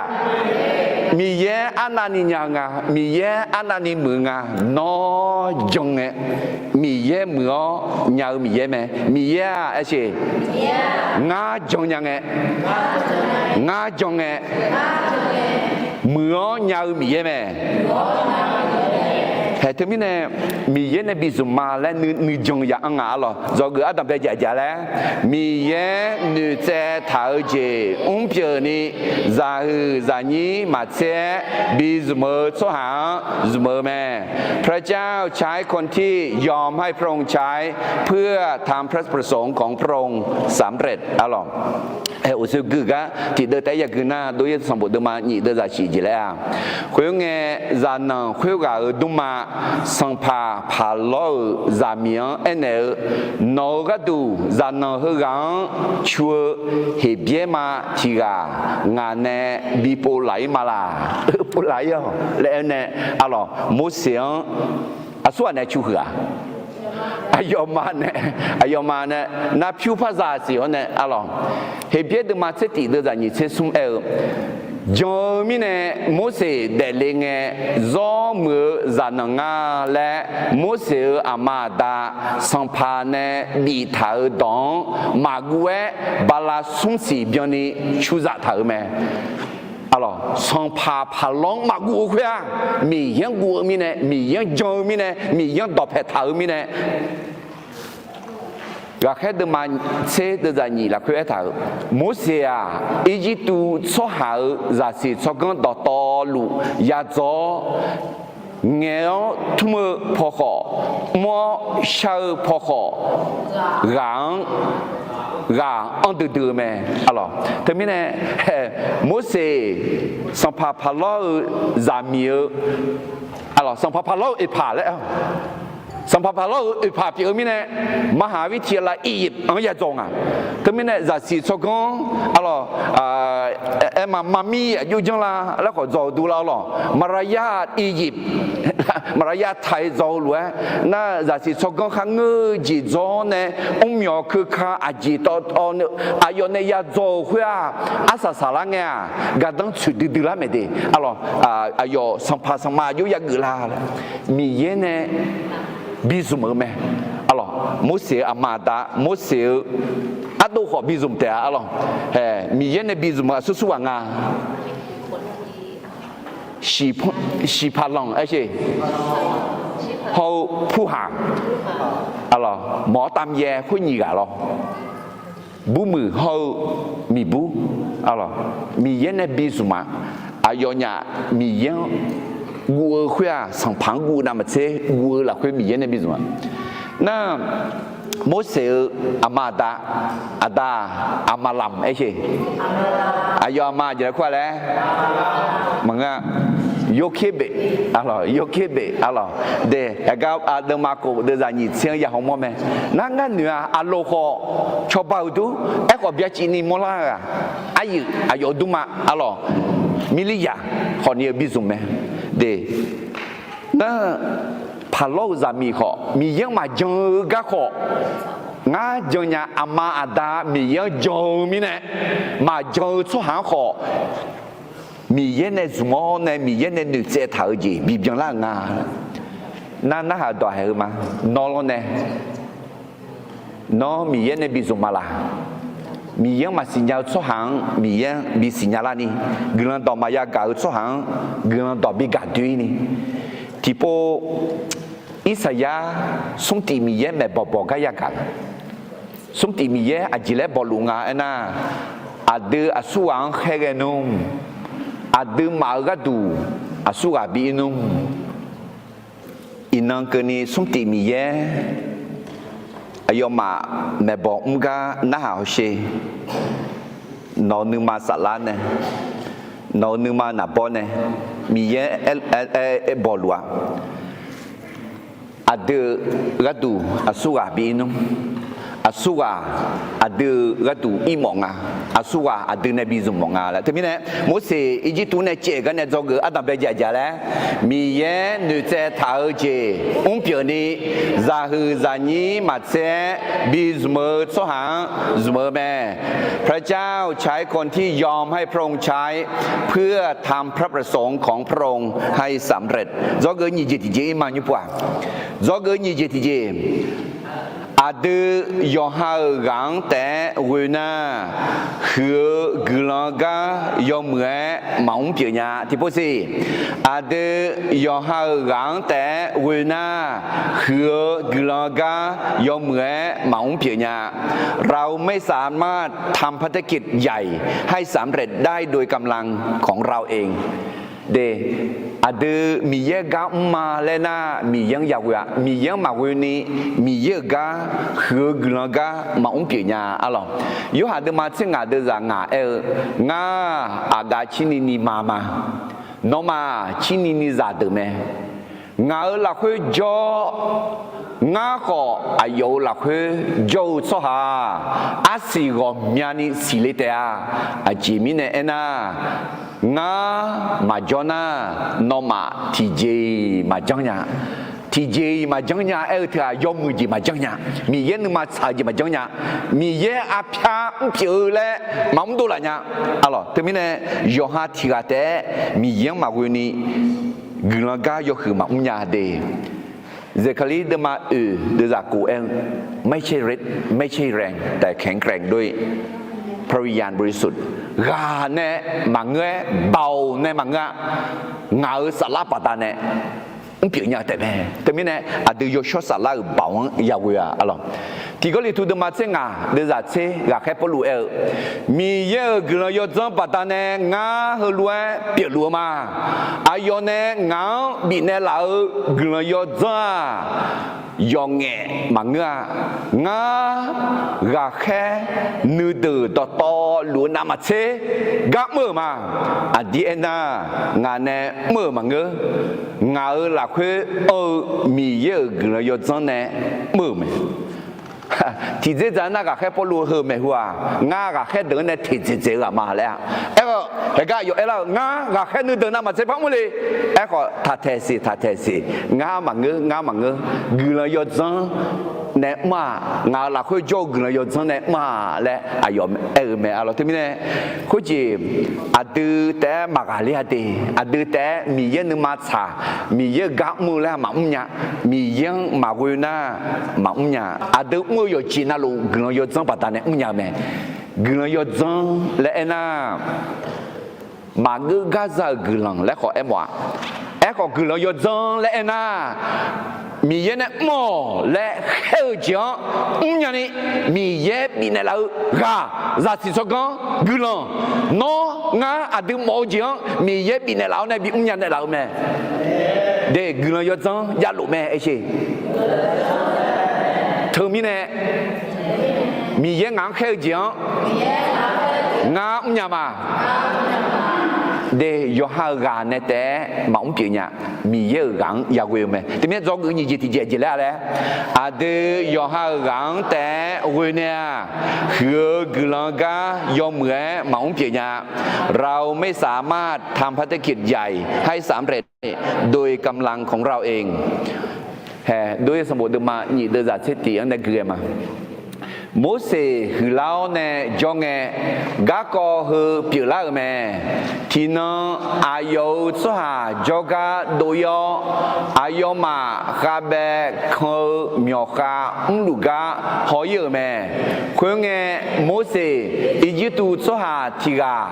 Miqyaer arnavni nya nga, Miqyaer arnavni muiq nga, nawr jan ngae. Miqyaer muiq-awr nya-eu Miqyaer mae. Miqyaer-aq, aer sheq, ngar jan nya ngae, ngar jan ngae, muiq-awr nya-eu Miqyaer mae. Haeq teumirnae, Miqyaer nae bi zmq ma laer nuijan ya anr nga arlawq. Dzawgeuf ardanq bae jaf jaf laer, Miqyaer noeqtsaev taq-eu jeq mrpyeuf ni, zaqhuiq zaqnyir maqtser-aer bi zmq-eu tsawrhaq-anr zmq-eu mae. พระเจ้าใช้คนที่ยอมให้พระองค์ใช้เพื่อทำพระประสงค์ของพระองค์สำเร็จ arlawq. Aer, uqshoe gui gar tiqdeuv taef-aer yagui nar, Dov-ir Sanqbof deuvma nyif deuvzaq shif jeq laer-aq, khoerngae, zaqnanq khoerghaq-euq dmrma, sanqpaq paqlawr-euq zaqmiq-anr aernaeq-eu, nawq-euq gharduq zaqnanq heughaq-anr cu-eu Heqbyaer ma tiq ghaq ngaq nae bi pov laf-ir ma laq? Pov laf-ir-awq laer aer nae, arlawq, Morseq-anr aqsurghaq nae cu huiq-aq, aqyawfmaf nae, aqyawfmaf nae nar pyur par zaq siq-awr nae, arlawq, Heqbyaer deuvma tser tif deuvzaq nyiq tser smr aer-eu, jan-eu mirnae Morseq daefle ngae, zawr muiq-eu zaqnanq nga laer Morseq-euq aqma aqda sanqpaq nae biftaq-euq dawq-anr maqguv-aer, bala smr siq byanni cuzaq taq-euq mae. Arlawq, sanqpaq paqlawr-anr maqguv-eu khoer-aq, Miqyaer-anr guv-eu mirnae, Miqyaer-anr jan-eu mirnae, Miqyaer-anr dawqpae taq-eu mirnae, Ghaqkhaer deuvma tser deuvzaq nyiq lafkhoer aertaq-euq, Morseq-aq, Irjirtuv tsawrhaq-euq zaqsiq tsawrganr dawqtawvluf yadzawr-awr, ngaeq-awr tmr-eu paw khawf, mr-awr shar-eu paw khawf, ghaq-anr, ghaq anr duidui-eu mae. Arlawq, teumirnae, Morseq, sanqpaq paqlawr-eu zaqmiq-eu, arlawq, sanqpaq paqlawr-eu oeqpaq laer, sanqpaq paqlawr-euq oeqpaq pyeuf-eu mirnae, มหาวิทยาลัยอียิปต์-anr yadzawr nga. Teumirnae zaqsiq tsawrganr, arlawq, aer ma, maqmir aqjox janr la laer khawf dzawq-eu dur lar arlawq, มหาวิทยาลัยอียิปต์ maqlar yar taq-ir dzawq-eu lof-aer, nar zaqsiq tsawrganr kharngeur-eu jeq dzawr-awr nae, mrmyawq keuka aqjeq tawv tawv, aqyawf nae yadzawr-euq khoer-aq, arsaq saqlar ngae-aq, gardanr tsoeq duidui lar mae de. Arlawq, aqyawf sanqpaq sanqma aqjox yageuf la laer, Miqyaer nae bi zmq-eu mae. Arlawq, Morseq-euq aqma aqda, Morseq-eu ardov khawf bi zmq taef-a. Arlawq, Miqyaer nae bi zmq-eu aqsur sur ghaq nga. Shiqpaq lanq aer sheq, hawr-eu purhaq, arlawq, mawq-awr tav yaer khoer nyiq ghaq lawr. Burmuiq hawr-eu miqbur, arlawq, Miqyaer nae bi zmq-a. Aqyawfnyaf Miqyaer-anr guv-eu khoer-aq, sanqpaq-anr guv navmaqtser guv-eu lafkhoer Miqyaer nae bi zmq-a. Nar, Morseq-euq aqma aqda, aqda-aq, Aqmaqlamq aer sheq. Aqyawf aqma jeq laer kur-a laer, maqngeur-a. Yorkerbeq, arlawq, Yorkerbeq, arlawq, de, aqgar aqdeuvma khof deuvzaq nyiq tser-anr ya hawmawr mae. Nar ngar noeq-a, aqloq khawf cawba-euq dur, aerkhawf byacaevni mawrlar-eu-aq, aryuif aqyawf-eu durma, arlawq, Mirliryaq khawfni-eu bi zmq mae. De, nar, paqlawr-euq zaqmiq khawf, Miqyaer-anr maqjan-eu gar khawf, ngar jan nya, aqma aqda Miqyaer-anr jan-eu mirnae, maqjan-eu tsawrhaq-anr khawf, Miqyaer nae zmq-awr nae Miqyaer nae noeqtsaev taq-eu jeq bibyan lar-euq nga. Nar narhaq dawq haeq-eu ma. Nawr lawr nae, nawr Miqyaer nae bi zmq ma laq? Miqyaer-anr maqsiq nya-eu tsawrhaq-anr Miqyaer-anr bi siqnya larni, guiqlanq dawq maqya gaq-eu tsawrhaq-anr guiqlanq dawq bi gaq doe-ir ni, tiqpov Irsaqyar smrtif Miqyaer maeqbawq bawq gar yagaq-eu. Smrtif Miqyaer aqjeq laer bawluf nga aernar, aqdui aqsurghaq-anr khaerghae nmr, aqduimaf-euq gharduq aqsurghaq bi ir nmr. Iqnan keuvni smrtif Miqyaer aqyawfmaf maeqbawq mr gar narhaq hawsher. Nawq-euq nuima saflar nae, nawq-euq nuima naqbawr nae, Miqyaer aer, aer, aer bawluf-a. aqdui gharduq aqsurghaq bi ir nmr. Aqsurghaq aqdui gharduq ir mawf nga. Aqsurghaq aqdui nae bi zmq mawf nga laer. Teumirnae, Morseq Irjirtuv nae caev gar nae dzawgeuf ardanqbae jaqjaq laer, Miqyaer noeqtsaev taq-eu jeq mrpyeuf ni, zaqhuiq zaqnyir maqtser-aer bi zmq-eu tsawrhaq-anr zmq-eu mae. พระเจ้าใช้คนที่ยอมให้พระองค์ใช้ เพื่อทำพระประสงค์ของพระองค์ให้สำเร็จ Dzawgeuf nyiq jeq tiqjeq ir ma nymr pov-aq, dzawgeuf nyiq jeq tiqjeq, aqdui yawqha-euq ghaq-anr taef-aer ghoe nar, huiq-eu guiqlanq gar yawmuiq-aer maqmr pyeuf nya. Tiqpov siq, aqdui yawqha-euq ghaq-anr taef-aer ghoe nar, huiq-eu guiqlanq gar yawmuiq-aer maqmr pyeuf nya. เราไม่สามารถทำภารกิจใหญ่ให้สำเร็จได้โดยกำลังของเราเอง De, aqdui Miqyaer gar mr ma laer nar, Miqyaer-anr yaghoe-a. Miqyaer-anr maqghoe ni, Miqyaer-euq gar, huiq-eu guiqlanq gar maqmr pyeuf nya arlawq. Yorhaq deuvma tser ngaq deuvzaq ngaq aer-eu, Ngar aqgaf cirni ni ma ma. Nawmaf cirni ni zaqdeuq mae. Ngaq-euq lafkhoer jawr, ngar khawf aqyawf-euq lafkhoer jawr-eu tsawrhaq-aq, arsiq ghawqmyani siqle taef-a. Aqjeq mirnae aernar, ngar maqjawr nar, nawmaf tiqjeq-iq maqjanr nya. Tiqjeq-iq maqjanr nya aer-eu teu-aq, yawmuiq jeq maqjanr nya. Miqyaer nuima tsaq-eu jeq maqjanr nya. Miqyaer arpyar mrpyeuf-eu laer maqmr dov laf nya. Arlawq, teumirnae yawqha tiq ghaq taef-aer Miqyaer-anr maqghoe ni guiqlanq gar yawhuiq maqmr nya de. Zeqkaqlir deuvma oeq deuvzaq kof aer-eu, ไม่ใช่ฤทธิ์ ไม่ใช่แรง แต่แข็งแกร่งด้วยพระวิญญาณบริสุทธิ์ Ghaq nae maqngeur-aer, baoq nae maqngeur-a. Ngaq-euq saflar baqdanae mrpyeuf nya-eu taef mae. Teumirnae aqdui yawshawr saflar-euq baoq-anr yaghoe-a arlawq. Tiq Gawrliqtu deuvma tser ngaq deuvzaq tser ghaqkhaer Pawrluv aer-eu, Miqyaer-euq guiqlanq yawdzanr baqdanae ngar heulof-aer pyeufluf-eu ma. Aqyawf nae ngaq-anr bifnaeq laf-eu guiqlanq yawdzanr-aq, yawqngaef maqngeur-a. Ngar ghaqkhaer nuideuq dawqtawvluf-eu navmaqtser gar mr-euq ma. Aqdir aernar, ngaq nae mr-euq maqngeur. Ngaq-euq lafkhoer anr-eu Miqyaer-euq guiqlanq yawdzanr nae mr-euq mae. Tiqdzerdzaq nar ghaqkhaer Pawrluv heu maeqhu-aq, ngar ghaqkhaer deuq-anr nae teqdzaeq dzaeq-eu ghaq ma laer-a. Aer-eu, haeqgar aqyawf aerlar-eu, ngar ghaqkhaer nuideuq navmaqtser par mr le. Aerkhawf, taqtaeq siq, taqtaeq siq. Ngar maqngeur, ngar maqngeur. Guiqlanq yawdzanr nae mr-aq, ngaq-euq lafkhoer jawr-eu guiqlanq yawdzanr nae mr-aq laer aqyawf aer-eu mae arlawq. Teumirnae khoerjeq aqdui taef-aer maqghaqler-a de. Aqdui taef-aer Miqyaer nuima tsaq, Miqyaer-euq gar mr-eu laer maqmr nya. Miqyaer-anr maqghoe nar maqmr nya. Aqdui mr-eu yawqjeq navluf guiqlanq yawdzanr baqdanae mr nya-eu mae. Guiqlanq yawdzanr laer aernar, maqgeur gar za-euq guiqlanq laer khawf aermawf-aq. Aerkhawf guiqlanq yawdzanr laer aernar, Miqyaer nae mr-awq laer khaer-eu jeq-anr mrnya ni, Miqyaer bifnaeq laf-eu ghaq, zaqsiq tsawrganr, guiqlanq, nawr ngar aqdui mawf-eu jeq-anr Miqyaer bifnaeq laf-awr nae bimr nya naeqlaf-eu mae. De, guiqlanq yawdzanr javlof mae aersheq. Teumirnae Miqyaer ngaq-anr khaer-eu jeq-anr ngar mrnya ma. De, yawqha-euq ghaq nae taef-aer maqmr pyeuf nya. Miqyaer-euq ghaq-anr yaghoe-eu mae. Teumirnae dzawgeuf nyiq jeq tiqjeq jeq laer-a laer, aqdui yawqha-euq ghaq-anr taef-aer ghoe nae-aq, huiq-eu guiqlanq gar yawmuiq-aer maqmr pyeuf nya. เราไม่สามารถทำภารกิจใหญ่ให้สำเร็จโดยกำลังของเราเอง Hae, Doer sanqbof deuvma nyiq deuvzaq tser tiq-anr nae gui-aer ma. Morseq huiqlar-awr nae jawr ngae, garkawv heu pyeuflar-euq mae. Tiqnan aqyawf-euq tsawrhaq jawrgar dov-ir-awr, aqyawfmaf khavbaev kan-eu myawqkhav mrluf gar haw-ir-euq mae. Khoerngae, Morseq Irjirtuv tsawrhaq tiq ghaq,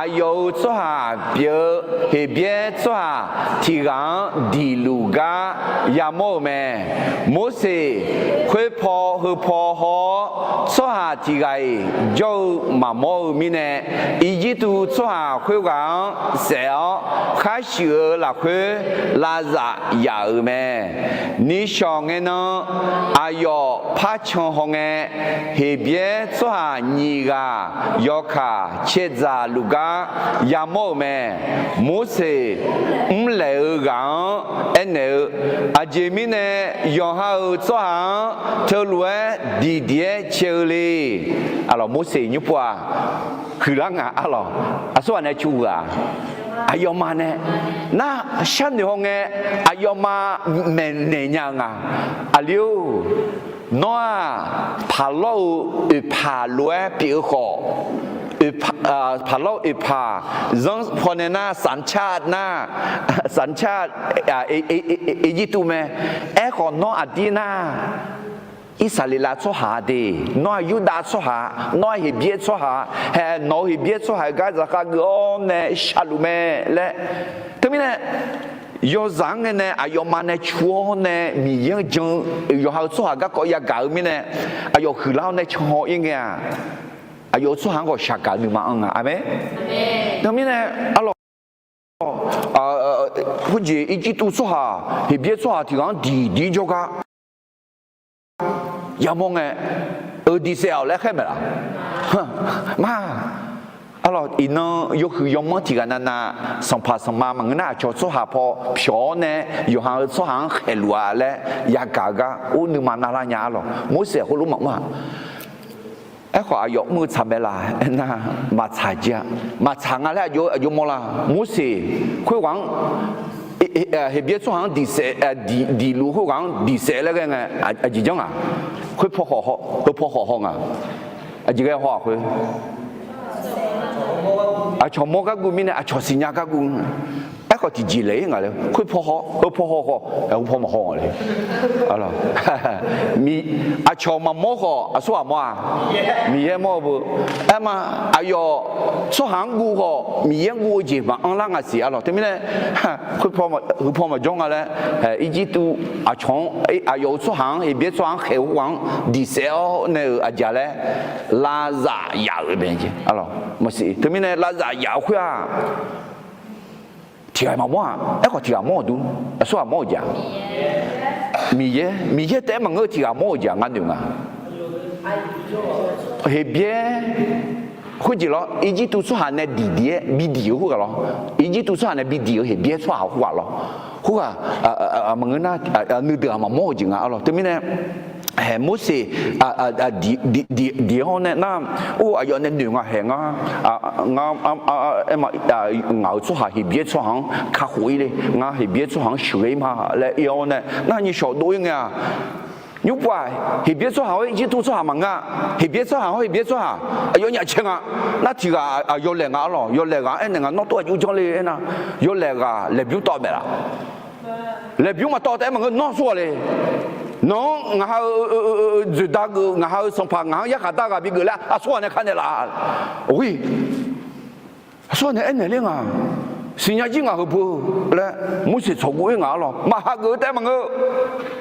aqyawf-euq tsawrhaq pyeuf-eu Heqbyaer tsawrhaq tiq ghaq-anr diqluf gar yamawr-euq mae. Morseq khoerpaw heupaw haw-awr, tsawrhaq tiq ghaq-iq jawr-eu maqmawr-eu mirnae, Irjirtuv tsawrhaq khoerghaq-anr saef-awr khar shuif-eu lafkhoer lavzaf yaf-euq mae. Nishawq ngae nan aqyawf par can hawngae, Heqbyaer tsawrhaq nyiq ghaq yawkaq caedzaq luf gar yamawr-euq mae. Morseq mrlaeq-eu ghaq-anr aernaeq-eu, Aqjeq mirnae yawqha-euq tsawrhaq-anr teulof-aer diqdiq-aer cae-eu le. Arlawq, Morseq nymr pov-aq, huiqlar nga arlawq. Aqsurghaq nae cu-eu ghaq, aqyawfmaf nae nar sharnoeq hawngae, aqyawfmaf maeqnaeq nya-eu nga. Aqli-or, nawr-aq, paqlawr-euq oeqpaq lof-aer pyeuf-eu khawf, paqlawr-euq oeqpaq zanr pawnae nar, สัญชาติ nar, สัญชาติ Irjirtuv mae. Aerkhawf nawr aqdir nar, Irsaqleqlav tsawrhaq de, nawr-aq Yurdav tsawrhaq, nawr-aq Heqbyaer tsawrhaq, hae nawq-eu Heqbyaer tsawrhaq-euq gar zaqkhav geuf-awr nae sharluf mae laer. Teumirnae, yawzaq-anr ngae nae aqyawfmaf nae cu-awr nae Miqyaer-anr jan-eu yawqha-euq tsawrhaq garkawv yagaq-eu mirnae, aqyawf huiqlar-awr nae can haw-ir ngae-aq, aqyawf-euq tsawrhaq-anr khawf shaqgaq-eu nuima anr nga. Aqmeq. Teumirnae, arlawq, khoerjeq Irjirtuv tsawrhaq, Heqbyaer tsawrhaq tiq ghaq-anr diqdiq jawrgar yamawr ngae, euq diqsaef-awq laer khaer maeq laf? Ma. Arlawq, iqnan yawhuiq yawmanr tiq ghaq navnav, sanqpaq sanqma maqngeur nar aqcawq tsawrhaq paw pyawq-awr nae yawqha-euq tsawrhaq-anr khaeqluf-a laer yagaq-eu gar or nuima navlar nya arlawq. Morseq khoerlof maqmr-aq. Aerkhawf aqyawf mr-eu tsaq mae laf aernar, maqtsaq jeq-a. Maqtsaq nga laer aqjox mawrlar. Morseq khoerghaq-anr, Heqbyaer tsawrhaq-anr diqsaef, diqluf khoerghaq-anr diqsaef laer ghae ngae, aqjeq janr nga. Khoerpaw khawf, heupaw khawf haw nga. Aqjeq ghae haw-aq khoer, aqcawq mawr garguv mirnae aqcawq siqnya garguv. Aerkhawf tiqjeq laeq-ir nga laer khoerpaw haw, heupaw haw khawf, heupaw maqhaw nga le. Aqcawq maqmawr khawf aqsurghaq mawr-a? Miqyaer mawr-eu beu. Aerma, aqyawf tsawrhaq-anr guv khawf Miqyaer-anr guv-eu jeq maqanr lar nga siq arlawq. Teumirnae, heupaw maqjawr nga laer, Irjirtuv aqcawq-anr, aqyawf-euq tsawrhaq-anr, Heqbyaer tsawrhaq-anr khaeq-eu khoerghaq-anr diqsaef-awr nae-euq aqjeq laer, lavzaf yaf-euq mae jeq arlawq. Maqsiq, teumirnae lavzaf yaf-eu khoer-aq, tiq ghaq maqmawr-aq. Aerkhawf tiq ghaq mawr-euq dur, aqsurghaq mawr-euq jeq-a? Miqyaer, Miqyaer taef-aer maqngeur-eu tiq ghaq mawr-euq jeq-a ngar noeq nga. Heqbyaer khoerjeq lawr, Irjirtuv tsawrhaq nae diqdiq-aer bidiq-eu khoerghaq lawr, Irjirtuv tsawrhaq nae bidiq-eu Heqbyaer tsawrhaq khoerghaq lawr, khoerghaq maqngeur nar nuideuq-aq maqmawr-eu jeq nga arlawq. Teumirnae, Morseq diq-awr nae nar, or aqyawf nae noeq nga haeq ngar, ngar, aerma, ngaq-euq tsawrhaq Heqbyaer tsawrhaq-anr kakhof-ir le, ngar Heqbyaer tsawrhaq-anr sheuqghae-ir ma laer ir-awr nae nar nyiq shawq dov-ir ngae-aq, nymr pov-aq, Heqbyaer tsawrhaq-awr Irjirtuv tsawrhaq maqngeur-a. Heqbyaer tsawrhaq-awr Heqbyaer tsawrhaq aqyawfnyaf cae nga. Nar tiq ghaq yawlaeq nga arlawq, yawlaeq ghaq aernaeq nga, nawr tov aqjox janr le aernar, yawlaeq ghaq laeqbymr tawv maeq laf? Laeqbymr maqtawv taef-aer maqngeur, nawr aqsurghaq le. Nawq-anr ngaq ha-eu dzoeqda geuf, ngaq ha-eu sanqpaq ngaq-anr yarkhaq dar ghaq bigeuf laer aqsurghaq nae kanaeq laf? Or, aqsurghaq nae aernaeq ler nga. Siqnya jir ngaq heu beu laer Morseq tsawqguv-ir nga arlawq. Maq hageuf-eu taef-aer maqngeur.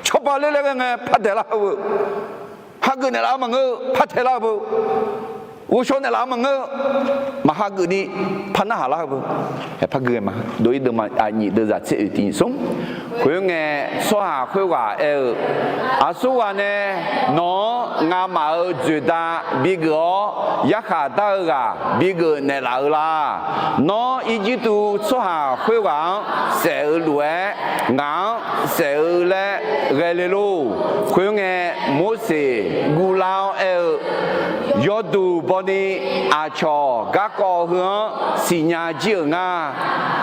Cawba ler laer ghae ngae par daeqlar-eu beu. Hageuf naeqlaf-eu maqngeur, par taeqlar-eu beu. Ghovshaw naeqlaf-eu maqngeur, maq hageuf ni par narhaq lar-eu beu. Par gui-aer ma, dov-ir deuvma aqnyif deuvzaq tser oeq tiq nyiq smr. Khoerngae, tsawrhaq khoerghaq aer-eu, Aqsurghaq nae nawq-anr ngamaf-euq dzoeqda bigeuf-awr, yarkhaq dar-eu ghaq bigeuf naeqlaf-eu la? Nawr Irjirtuv tsawrhaq khoerghaq-anr saef-eu lof-aer, ngaq-anr saef-eu laer ghae le lor. Khoerngae, Morseq guvlar-awr aer-eu, Yawduq bawni aqcawq garkawv heu-anr siqnya jir-euq nga.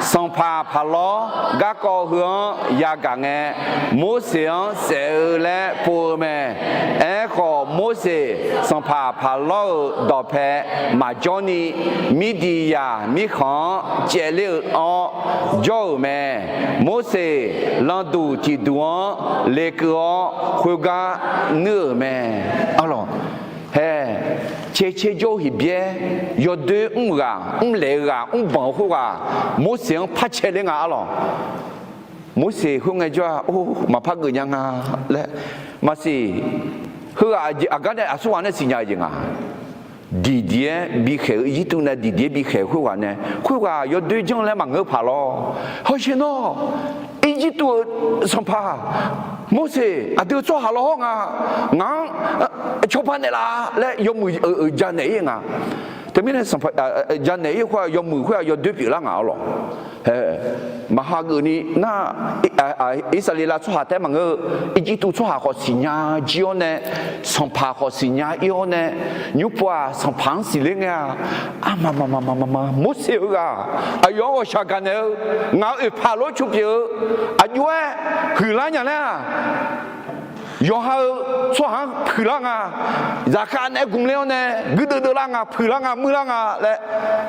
Sanqpaq Paqlawr garkawv heu-anr yagaq ngae, Morseq-anr saef-eu laer pov-eu mae. Aerkhawf, Morseq sanqpaq Paqlawr-euq dawqpae maqjawr ni, Mirdiqyaq mirkhanq-anr caevler-eu awr jawr-euq mae. Morseq landuq tiqduq-anr lekeuv-awr khoergar nuir-euq mae. Arlawq, hae, cae cae jawr-eu Heqbyaer yawdoer mr-eu ghaq, mrlaeq-eu ghaq, mrbanq-eu khoerghaq, Morseq-anr par cae ler nga arlawq. Morseq khoerngae jawr-a, or, maqpar geuf nya nga laer, maqsiq, Heughaq aqjeq aqgar nae aqsurghaq nae siqnya-eu jeq nga. Diqdiq-aer bikhaeq-eu, Irjirtuv nae diqdiq-aer bikhaeq-eu khoerghaq nae, khoerghaq yawdoer janr laer maqngeur-eu paq lawr. Hawsher nawr, Irjirtuv-euq sanqpaq Morseq aqdui-euq tsawrhaq lawr hawr nga, ngaq-anr cawba naeqlaf laer yawmuiq-euq janaeq-ir nga. Teumirnae janaeq-ir khoer-aq, yawmuiq khoer-aq yawdoer pyeuflar nga-awr lawq. Maqhageuf ni nar, Irsaqleqlav tsawrhaq taef-aer maqngeur-eu, Irjirtuv tsawrhaq khawf siqnya jir-awr nae, sanqpaq khawf siqnya ir-awr nae, nymrpov-aq sanqpaq-anr siqler ngae-a. Armama, Morseq-eu ghaq aqyawf-anr ghawqshaq gaqnaeq-eu, ngaq-euq oeqpaq lof-aer cu pyeuf-eu, aqjox-aer huiqlar nya laer-aq, yawqha-euq tsawrhaq-anr puiqlar nga, zaqkhav naeq-aer gmq ler-awr nae guirdeuv deuvlar nga, puiqlar nga, muirlar nga laer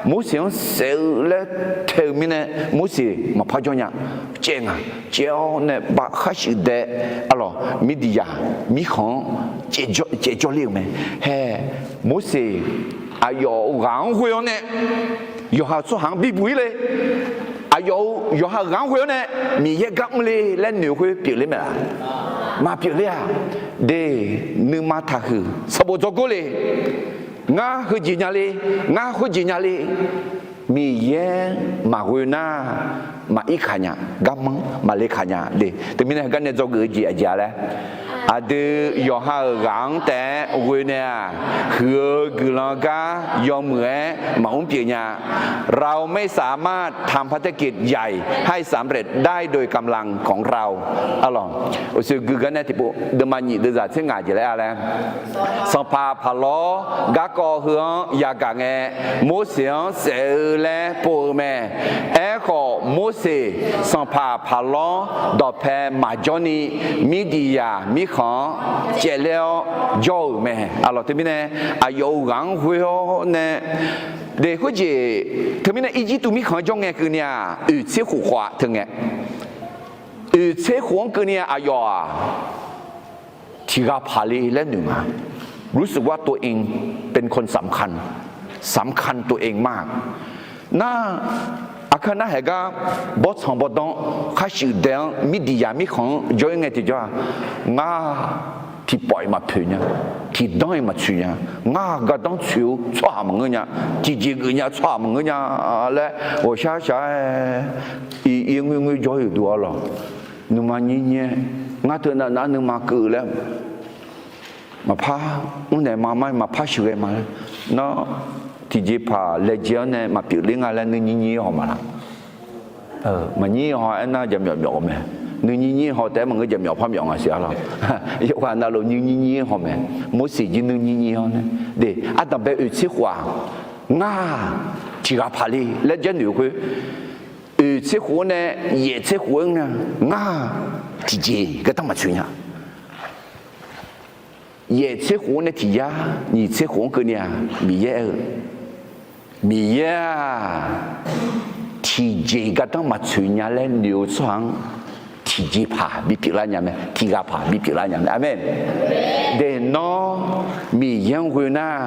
Morseq-anr saef-eu laer tae-eu mirnae, Morseq maqpar jawr nya. Caev nga. Caev-awr nae bav khar shuif dae, arlawq, Mirdiqyaq mirkhanq-anr caev jawr ler-euq mae. Hae, Morseq aqyawf ghaq-anr ghoe-awr nae yawqha-euq tsawrhaq-anr bibuq-ir le. Aqyawf-euq yawqha-euq ghaq-anr ghoe-awr nae Miqyaer gar mr le laer noeq-eu khoer pyeufler mae laf? Maqpyeufler-a. De, nuima taqhuiq sanqbof dzawgor le. Ngar heujeq nya le, ngar khoerjeq nya le. Miqyaer maqghoe nar, maqir kaq nya, garmanr maqle kaq nya de. Teumirnae heugar nae dzawgeuf-eu jeq aqjeq-a laer, aqdui yawqha-euq ghaq-anr taef-aer ghoe nae-aq, huiq-eu guiqlanq gar yawmuiq-aer maqmr pyeuf nya. เราไม่สามารถทำภารกิจใหญ่ให้สำเร็จได้โดยกำลังของเรา Arlawq, uqshoe gui gar nae tiqpov deuvma nyiq deuvzaq tser ngaq jeq laer-a laer, sanqpaq paqlawr garkawv heu-anr yagaq ngae, Morseq-anr saef-eu laer pov-eu mae. Aerkhawf, Morseq sanqpaq paqlawr dawqpae maqjawr ni, Mirdiqyaq mirkhanq-anr caevler-awr jawr-euq mae. Arlawq, teumirnae aqyawf-euq ghaq-anr ghoe-awr nae, de khoerjeq, teumirnae Irjirtuv mirkhanq-anr jawr ngae keuvni-aq, oeq tser khof khawf-a teu ngae, oeq tser khof-anr keuvni-aq, aqyawf-aq tiq ghaq paq le laer noeq ma. รู้สึกว่าตัวเองเป็นคนสำคัญ สำคัญตัวเองมาก nar, aqkar narhaq gar bawrtsanq bawrdanr khar shuif dae-anr Mirdiqyaq mirkhanq-anr jawr-ir ngae tiqjawr-aq, ngar tiqpawf-iq maqpoeq nya, tiqdanr-iq maqtsoeq nya, ngar gardanr tsoeq-eu tsawrhaq maqngeur nya, tiqjeq geuf nya tsawrhaq maqngeur nya laer ghawqshaq shaq-aer, ir ngoer ngoer jawr-ir-euq duq arlawq. Nuima nyir nyir-aer, ngar teu nav nav nuima keuv laer maqpar mrnaeq ma mar-ir maqpar sheuqghae ma laer, nawr tiqjeqpaq laejae-anr nae maqpyeuf ler nga laer nuinyir nyir haw ma laq? Maqnyir haw aernar jaqmyawf myawf-eu mae. Nuinyir nyir haw taef-aer maqngeur, jaqmyawf par myawf nga siq arlawq. Yawqghaq navluf nuinyir nyir haw mae. Morseq jir nuinyir nyir haw nae, de, ardanqbae oeq tser khof-aq, ngar tiq ghaq paq le laer jarnoeq-eu khoer, oeq tser khof-anr nae yaef tser khof-anr nar, ngar tiqjeq gardanr maqtsoeq nya. Yaef tser khof-anr nae tiq yar nyiq tser khof-anr keuvni-aq, Miqyaer aer-eu, Miqyaer-aq, tiqjeq gardanr maqtsoeq nya laer noeq-eu tsawrhaq-anr tiqjeqpaq bipyeuf lar nya mae, tiq ghaq paq bipyeuf lar nya mae. Aqmeq. De, nawr Miqyaer-anr ghoe nar,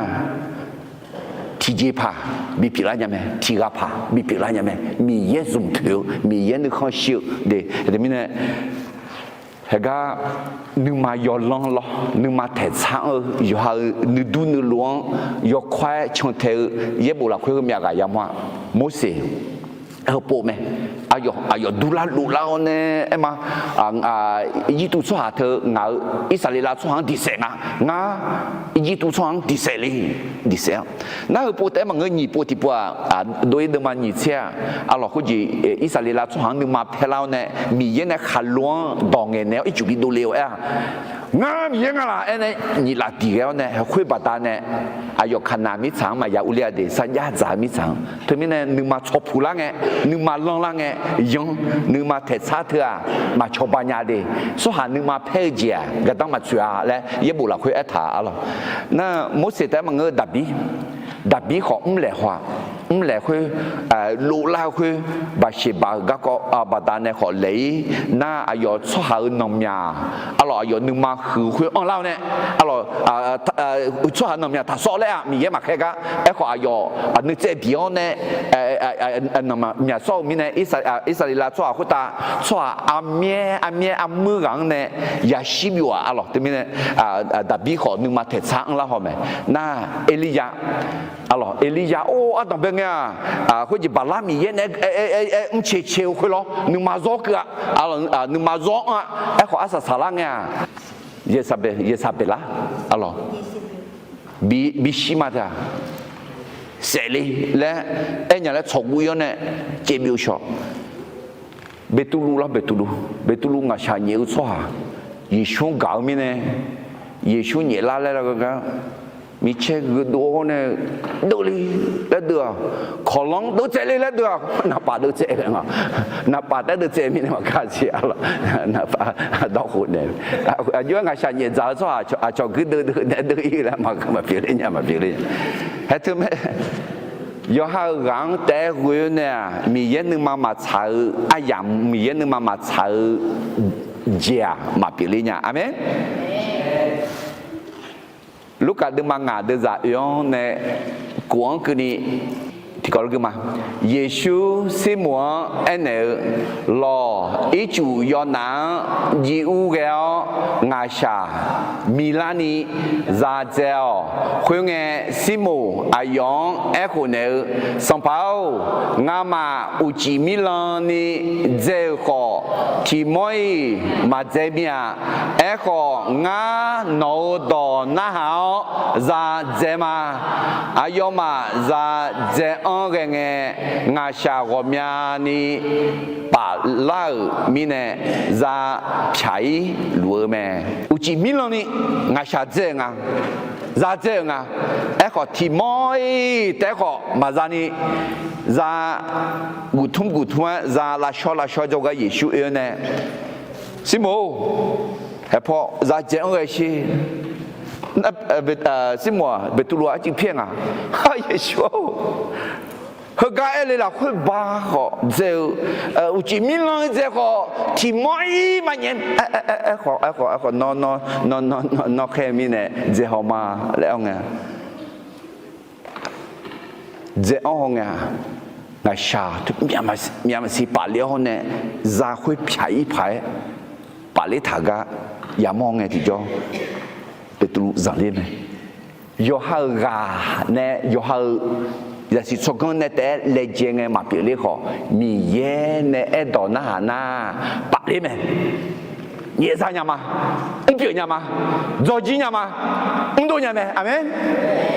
tiqjeqpaq bipyeuf lar nya mae, tiq ghaq paq bipyeuf lar nya mae. Miqyaer zmq poeq-eu, Miqyaer nuikhanr shir-eu, de, teumirnae, haegar nuima yawlanr lawr, nuima taeqtsar-anr-eu yawqha-euq nuidur nuilov-anr yawkawr-aer cantae-eu yaerbof lafkhoer heu myavghaq yamawr-aq, Morseq heupov mae. Aqyawf, aqyawf durlar loflar-awr nae aer ma, Irjirtuv tsawrhaq teu ngaq-euq Irsaqleqlav tsawrhaq-anr diqsaef nga. Ngar Irjirtuv tsawrhaq-anr diqsaef le. Diqsaef-anr nar, heupov taef-aer maqngeur, nyiq pov tiqpov-aq, dov-ir deuvma nyiq tser-aq, arlawq khoerjeq, Irsaqleqlav tsawrhaq-anr nuima paerlar-awr nae Miqyaer nae khaqlo-anr dawq ngaeqnaeq-awr ircuf bidov le-eu aer-aq, ngar Miqyaer nga laq aer nae nyiq laf diq ghae-awr nae khoer baqdanae aqyawf Kaqnaq mirtsaq-anr maqya urler-a de, sarjax dzaq-eu mirtsaq-anr. Teumirnae nuima tsawrpuq lar ngae, nuima lanrlar ngae, yanr, nuima taeqtsar teu-aq maqcawba nya de. Tsawrhaq nuima paer-eu jeq-aq gardanr maqtsoeq-a laer yaerbof lafkhoer aertaq-a arlawq. Nar, Morseq taef-aer maqngeur-eu Daqbir, Daqbir khawf mrlaeq haw-aq, mrlaeq khoer, loflar-eu khoer, Baqseqbaq-euq garkawv baqdanae khawf laeq-ir nar, aqyawf tsawrhaq-euq nanqmyaq, arlawq aqyawf nuima huiq-eu khoer anrlar-awr nae, arlawq Tsawrhaq nanqmyaq taqsawv laer-aq Miqyaer maqkhaer gar. Aerkhawf aqyawf aqnuitsaev diq-awr nae nanqmyaq sawr-eu mirnae, Irsaqleqlav tsawrhaq khoertav tsawrhaq armyaer armyaer armuir ghaq-anr nae yashir byov-aq arlawq. Teumirnae Daqbir khawf nuima taeqtsar anrlar haw mae. Nar Erlirya, arlawq, Erlirya or ardanq bae ngae-aq, khoerjeq Baqlar miqyaer nae aer mrcae cae-eu khoer lawr nuima zawr keuv-a, nuima zawr anr-a. Aerkhawf arsaq saqlar ngae-aq, Yeqsaqbeqlar, arlawq, bishir ma teu-aq, saefle laer aernya laer tsawqguv-ir-awr nae caevbyov shaw. Beqtuvluv lawr, Beqtuvluv, Beqtuvluv ngaqshaq nyaef-eu tsawrhaq, Yeqsur-anr gaq-eu mirnae, Yeqsur nyaeflar laer lar gar gar, micaer gheudov-awr nae deuvle laer deuv-aq, kawqlanr deuvtsaev le laer deuv-aq, naqpaf deuvtsaev-a, naqpaf taef-aer deuvtsaev mirnae maqkaq siq, arlawq, naqpaf dawrkhof nae, aqjox-aer ngaqshaq nyaef dzaq-eu tsawrhaq aqcawq guir deuvdeuv nae deuv-ir laer maqghae maqpyeuf ler nya, maqpyeuf ler nya. Haer teu mae, yawqha-euq ghaq-anr taef-aer ghoe-awr nae-aq, Miqyaer nuima maqtsaq-eu aryamq, Miqyaer nuima maqtsaq-eu jeq-aq maqpyeuf ler nya. Aqmeq. Lurkaf deuvma ngaq deuvzaq oe-anr nae kof-anr keuvni tiqkawv lor gui ma. Yeqsur Sirmoq-anr aernaeq-eu, Lawq, ircuf yawnaf-anr jiv ur ghae-awr ngaqshaq milarni za dzae-awq. Khoerngae, Sirmoq aqyawf-anr aerkhof naeq-eu, Sanqpaq-or, ngamaf uqcif mirlanni dzae-euq khawf, tiq mawr-iq maqdzae mir-a. Aerkhawf, ngar nawq-euq dawq narhaq-awr za dzae ma. Aqyawfmaf za dzae anr ghae ngae, ngaqshaq ghawqmyani paflar-euq mirnae za pyaq-ir luf-eu mae. Uqcif mirlanni ngaqshaq dzae-euq nga, za dzae-euq nga. Aerkhawf, tiq mawr-iq taef-aer khawf maqza ni, za guftmr guftmr-aer za lavshawr lavshawr jawrgar Yeqsur oe-awr nae, Sirmoq-or, haeqpaw za dzae anr ghae sher. Sirmoq-aq Beqtuvluv-aq arcuiv pyaer nga. Yeqsur-or, heugar aer le lafkhoer ba khawf dzae-eu, uqcif mirlanni dzae khawf tiq mawr-ir maqnyaef. Aerkhawf, aerkhawf, aerkhawf, nawr, nawr, nawr khaer-eu mirnae dzae haw ma laer-awr ngae, dzae-anr haw ngae-aq, ngaqshaq myavmaqsiq pafle-awr nae za khoer pyaq-ir paq-aer pafler taq gar yamawr ngae tiqjawr, Beqtuvluv zanqler mae. Yawqha-euq ghaq nae yawqha-euq zaqsiq tsawrganr nae taef-aer laejae ngae maqpyeuf ler khawf, Miqyaer nae aerdawq narhaq nar pafler mae. Nyaefzaq nya ma, mrpyeuf nya ma, dzawrjir nya ma, mrdov nya mae. Aqmeq.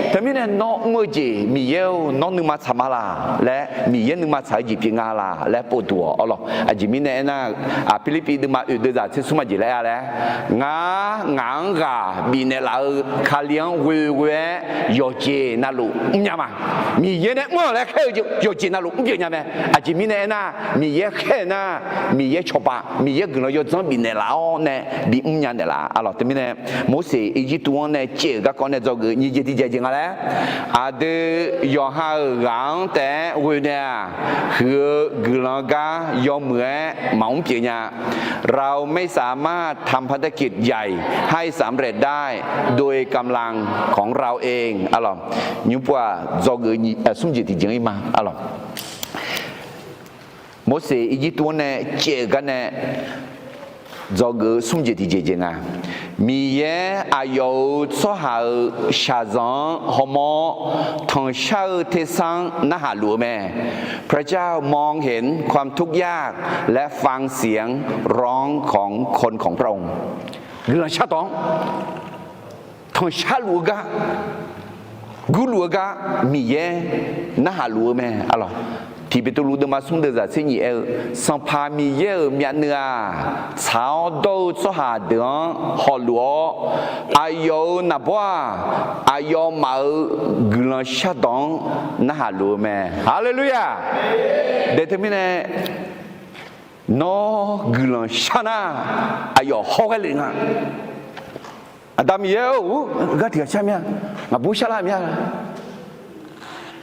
Teumirnae nawr mr-eu jeq Miqyaer-or nawr nuima tsaq ma laq laer, Miqyaer nuima tsaq-eu jeq pyeuf nga laq laer povduq-awq arlawq. Aqjeq mirnae aernar, Pirlirpiv deuvma oeq deuvzaq tser smr maq jeq laer-a laer, ngar ngaq-anr ghaq bifnaeq laf-eu Kali-anr ghoeghoe-aer yawqjeq navluf mrnya ma. Miqyaer nae mr-awq laer khaer-eu yawqjeq navluf mrpyeuf nya mae. Aqjeq mirnae aernar, Miqyaer khaer-eu nar, Miqyaer cawba, Miqyaer guiqlanq yawdzanr bifnaeq laf-awr nae bimr nya naeqlaf arlawq. Teumirnae Morseq Irjirtuv-anr nae caev-euq garkawv nae dzawgeuf nyiq jeq tiqjeq jeq nga laer, aqdui yawqha-euq ghaq-anr taef-aer ghoe nae-aq, huiq-eu guiqlanq gar yawmuiq-aer maqmr pyeuf nya. เราไม่สามารถทำภารกิจใหญ่ให้สำเร็จได้โดยกำลังของเราเอง arlawq. Nymr pov-aq dzawgeuf smr jeq tiqjeq-ir ma arlawq. Morseq Irjirtuv-anr nae caev-euq gar nae dzawgeuf-eu smr jeq tiqjeq jeq nga. Miqyaer aqyawf-euq tsawrhaq-euq shaqzanq-anr hawmawr-awr, tanqshar-eu tersar-anr narhaq luf-eu mae. พระเจ้ามองเห็นความทุกข์ยากและฟังเสียงร้องของคนของพระองค์ Guiqlanq shardawq-anr tanqshar luf-eu gar, gurluf-eu gar Miqyaer narhaq luf-eu mae arlawq. Tiq Beqtuvluv deuvma smr deuvzaq tser nyiq aer-eu, Sanqpaq Miqyaer-euq myavnuiv-aq, tsaq-awr dawr-eu tsawrhaq deuq-anr hawluf-awr, aqyawf-euq naqbawr-aq, aqyawfmaf-euq guiqlanq shardawq-anr narhaq luf-eu mae. Haleluya! Daeq teumirnae, nawr guiqlanq shar nar, aqyawf hawghae le nga. Aqda Miqyaer-or, gar tiqghaq shar mir-a, ngaqbur sharlar mir-a.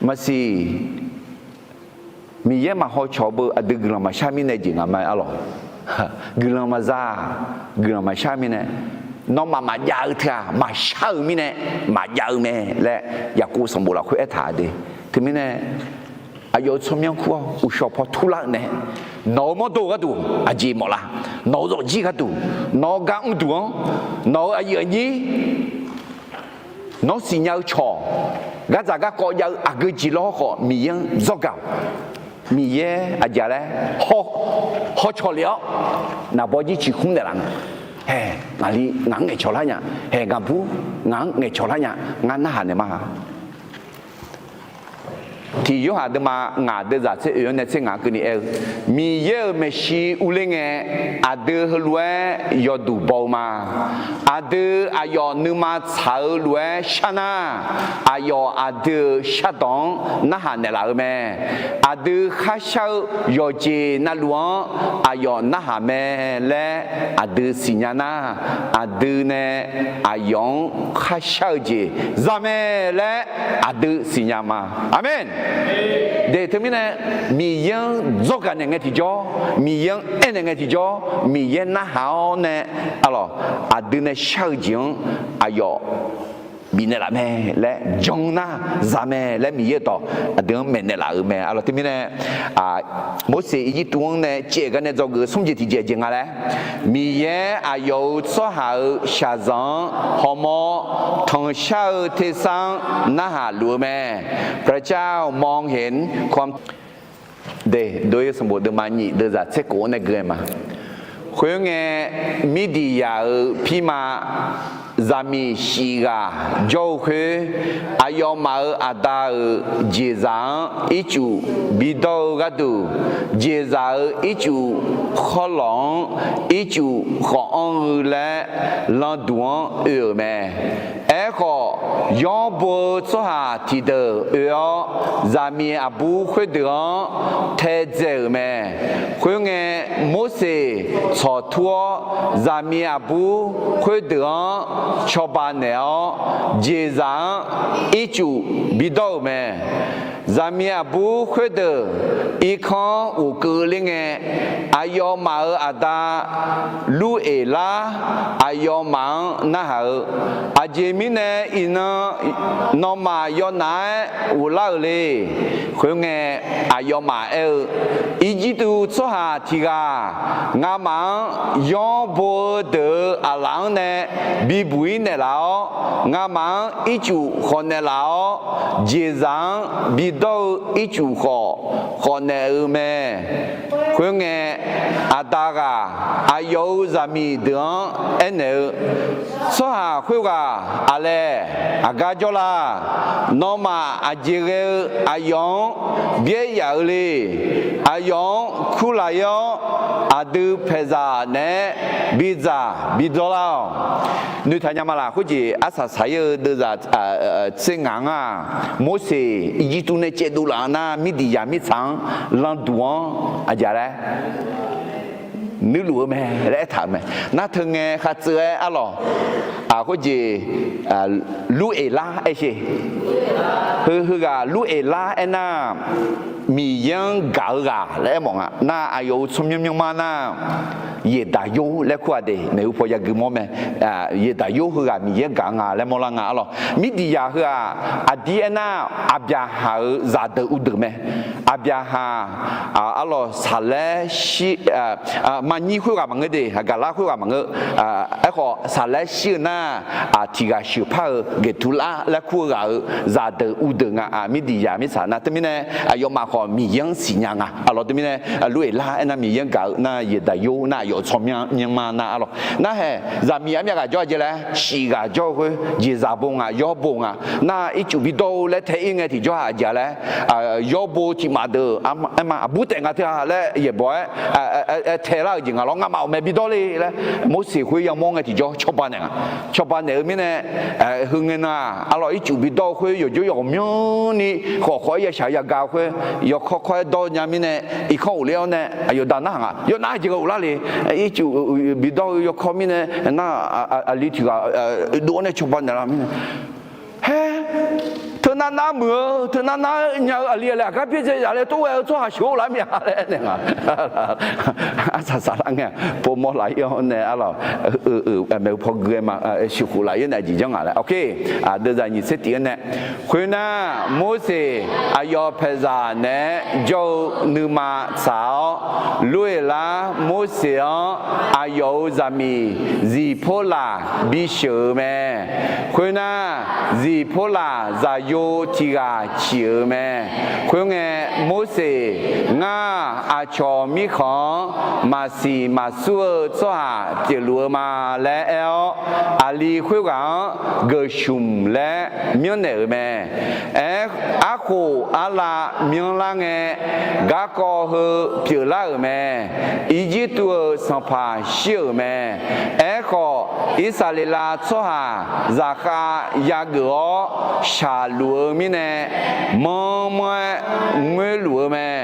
Maqsiq, Miqyaer maqhaw cawq beu aqdui guiqlanq maqshar mirnae jeq ngaq ma arlawq. Guiqlanq maqza, guiqlanq maqshar mirnae. nawmaf maqjav-eu teughaq maqshar-eu mirnae maqjav-eu mae laer Yaqkov sanqbof lafkhoer aertaq de. Teumirnae aqyawf-euq tsawrmyanr kur-awr uqshawq paw turlar-eu nae, nawq-euq mawrdo gharduq aqjeq mawf la? Nawq-euq zawqjir gharduq, nawq-euq gar mrduq-anr, nawq-euq aqyuif aqnyir, nawr siqnya-eu cawq, gardzaq garkawv jav-eu aqgeu jeq lawr khawf Miqyaer-anr dzawrgaq-awq. Miqyaer aqjeq laer haw, hawcawq lef-awr naqbawr jir ciqkmr naeqlaf nga. Hae, ngaqli ngaq-anr ngaeqcawq lar nya. Hae, ngaqbur ngaq-anr ngaeqcawq lar nya. Ngar narhaq naeq ma. Tiq Yorhaq deuvma ngaq deuvzaq tser oeq-anr nae tser ngaq-anr keuvni aer-eu, Miqyaer-euq maeqshi urler ngae, aqdui heulof-aer yawduq baw-eu ma. Aqdui aqyawf nuima tsaq-eu lof-aer shar nar, aqyawf aqdui-euq shardawq-anr narhaq naeqlaf-eu mae. Aqdui kharshar-eu yawqjeq navluf-anr aqyawf narhaq mae laer aqdui siqnya nar, aqdui nae aqyawf-anr kharshar-eu jeq za mae laer aqdui siqnya ma. Aqmeq. De, teumirnae Miqyaer-anr dzawrgaq naeq ngae tiqjawr, Miqyaer-anr aernaeq ngae tiqjawr, Miqyaer narhaq-awr nae, arlawq, aqdui nae shar-eu jeq-anr aqyawf bifnaeq laf mae laer jan nar, za mae laer Miqyaer-eu dawq aqdui-anr maeqnaeq laf-euq mae. Arlawq, teumirnae Morseq Irjirtuv-anr nae caev gar nae dzawgeuf-eu smr jeq tiqjeq jeq nga laer, Miqyaer aqyawf-euq tsawrhaq-euq shaqzanq-anr hawmawr tanqshar-eu tersar-anr narhaq luf-eu mae. พระเจ้ามองเห็นความ De, Dov-ir sanqbof deuvma nyiq deuvzaq tser khof-anr nae gui-aer ma. Khoerngae, Mirdiqyaq-euq pirma zaqmiq shif ghaq jawr-eu khoer, aqyawfmaf-euq aqda-euq jeqzaq-anr ircuf bidawr-eu gharduq, jeqzaq-euq ircuf khawrlawq-anr ircuf khawf anr-eu laer landuq-anr oe-euq mae. Aerkhawf, yawr bo-eu tsawrhaq tiqdeuq oe-awr, zaqmiq aqbur khoerdeuq-anr taedzae-euq mae. Khoerngae, Morseq tsawqtur-awr, zaqmiq aqbur khoerdeuq-anr cawba naeq-awr, jeqzaq-anr ircuf bidawr-euq mae. Zaqmiq aqbur khoerdeuq irkanr-anr ghofkeuv ler ngae, aqyawfmaf-euq aqda Lur-eq lar aqyawfmaf-anr narhaq-eu, Aqjeq mirnae iqnan nawmaf yawnaf-aer ghoflar-euq le. Khoerngae, aqyawfmaf aer-eu, Irjirtuv tsawrhaq tiq ghaq ngamaf-anr yawr bo-eu deuq-euq aqlaf-anr nae bibuq-ir naeqlaf-awr, ngamaf-anr ircuf khawf naeqlaf-awr, jeqzaq-anr bidawr-eu ircuf khawf khawf naeq-eu mae. Khoerngae, aqda ghaq aqyawf-euq zaqmiq deuq-anr aernaeq-eu, Tsawrhaq khoerghaq aqlaeq aqgar jawrlar? Nawmaf aqjeq ghae-eu aqyawf-anr byaer yaf-eu le. Aqyawf-anr kurlaf-ir-awr, aqdui paeqzaq naeq-aer bidzaq bidawr lar-awq. Noeqtaq nya ma laq? Khoerjeq arsaq saq-ir-eu deuvzaq tser ngaq-anr-aq, Morseq Irjirtuv nae caevdov laf-eu nar, Mirdiqyaq mirtsaq-anr landuq-anr aqjeq laer nuirluf-eu mae laer aertaq-euq mae. Nar teu ngae khartseuv-aer arlawq, khoerjeq, Lur-eq lar aer sher. Heu heughaq Lur-eq lar aernar, Miqyaer-anr gaq-eu ghaq laer aermawf nga. Nar aqyawf-euq tsawrmyanr myanrma nar, Yaeqdaqyor laer kur-aq de, maeqhu paw yagui mawr mae. Yaeqdaqyor heughaq Miqyaer-anr gaq-eu nga laer mawrlar nga arlawq. Mirdiqyaq heu-aq, aqdir aernar, Aqbyaqhaq-euq zaqdeuq uvdeuq mae. Aqbyaqhaq, arlawq, saqlaer shir, maqnyir khoerghaq maqngeur de, Haqgaqlar khoerghaq maqngeur. Aerkhawf, saqlaer shir-eu nar, tiq ghaq sheuqpar-eu Geqtuqlar laer kur-eu ghaq-euq zaqdeuq uvdeuq nga. Mirdiqyaq mirtsaq nar, teumirnae aqyawfmaf khawf Miqyaer-anr siqnya nga. Arlawq, teumirnae Lur-eq lar aernar, Miqyaer-anr gaq-eu nar, Yaeqdaqyor nar, aqyawf-euq tsawrmyanr myanrma nar arlawq. Nar hae, zaqmiq armyav ghaq jawr-a jeq laer, shif ghaq jawr-eu khoer, jeqzaq bo nga, yawr bo nga. Nar, ircuf bidawr-eu laer tae-ir ngae tiqjawr-aq aqjeq laer, yawr bo tiq maf deuq, aerma aqbur taef nga teu-a laer yaeqbawq-aer tae lar-eu jeq nga lawr, ngamaf-euq mae bidawr le laer, Morseq khoer yamawr ngae tiqjawr cawba naeq nga. Cawba naeq-eu mirnae, heu ngae nar, arlawq, ircuf bidawr-eu khoer yawqjawr yawqmyanrni khawf khawf-aer yashaq-eu yagaq-eu khoer, yawkawr kawr-aer dawr nya mirnae, irkanr ghofler-awr nae aqyawf da narhaq nga. Yawnar jeq ghae ghoflar le. Ircuf bidawr-eu yawkawr mirnae nar, aqli tiq ghaq dov-awr nae cawba naeqlar mirnae, haer, teu nar nar muiq-eu teunar nar nya-eu aqli aqli aqgar byaerdzae zaf laer tov ghae-eu tsawrhaq sheuq-eu lar mya laer aernaeq nga. Arsaq saflar ngae-aq, povmawr laf-ir-awr nae arlawq, maeqhu paw gui-aer ma, sheuqkhof laf-ir nae aqjeq janr nga laer. Aqdeuvzaq nyiq tser tif-anr nae, khoernar, Morseq aqyawf paeqzaq naeq-aer jawr-eu nuima tsaq-awr, Loeqlar Morseq-anr aqyawf-euq zaqmiq Ziqporlaq bisheuq-eu mae. Khoernar, Ziqporlaq zaqyo tiq ghaq ciq-euq mae. Khoerngae, Morseq, Ngar aqcawq mirkhanq-anr maqsiq maqsur-eu tsawrhaq pyeufluf-eu ma laer aer-awr, aqli khoerghaq-anr Geqshumq laer myanrnaeq-euq mae. Aer, arkhof arlav myanrlar ngae, garkawv heu pyeuflar-euq mae. Irjirtuv-euq sanqpaq shir-euq mae. Aerkhawf, Irsaqleqlav tsawrhaq zaqkhav yageuf-awr shaqluf-eu mirnae, manr manr-aer ngoerluf-eu mae.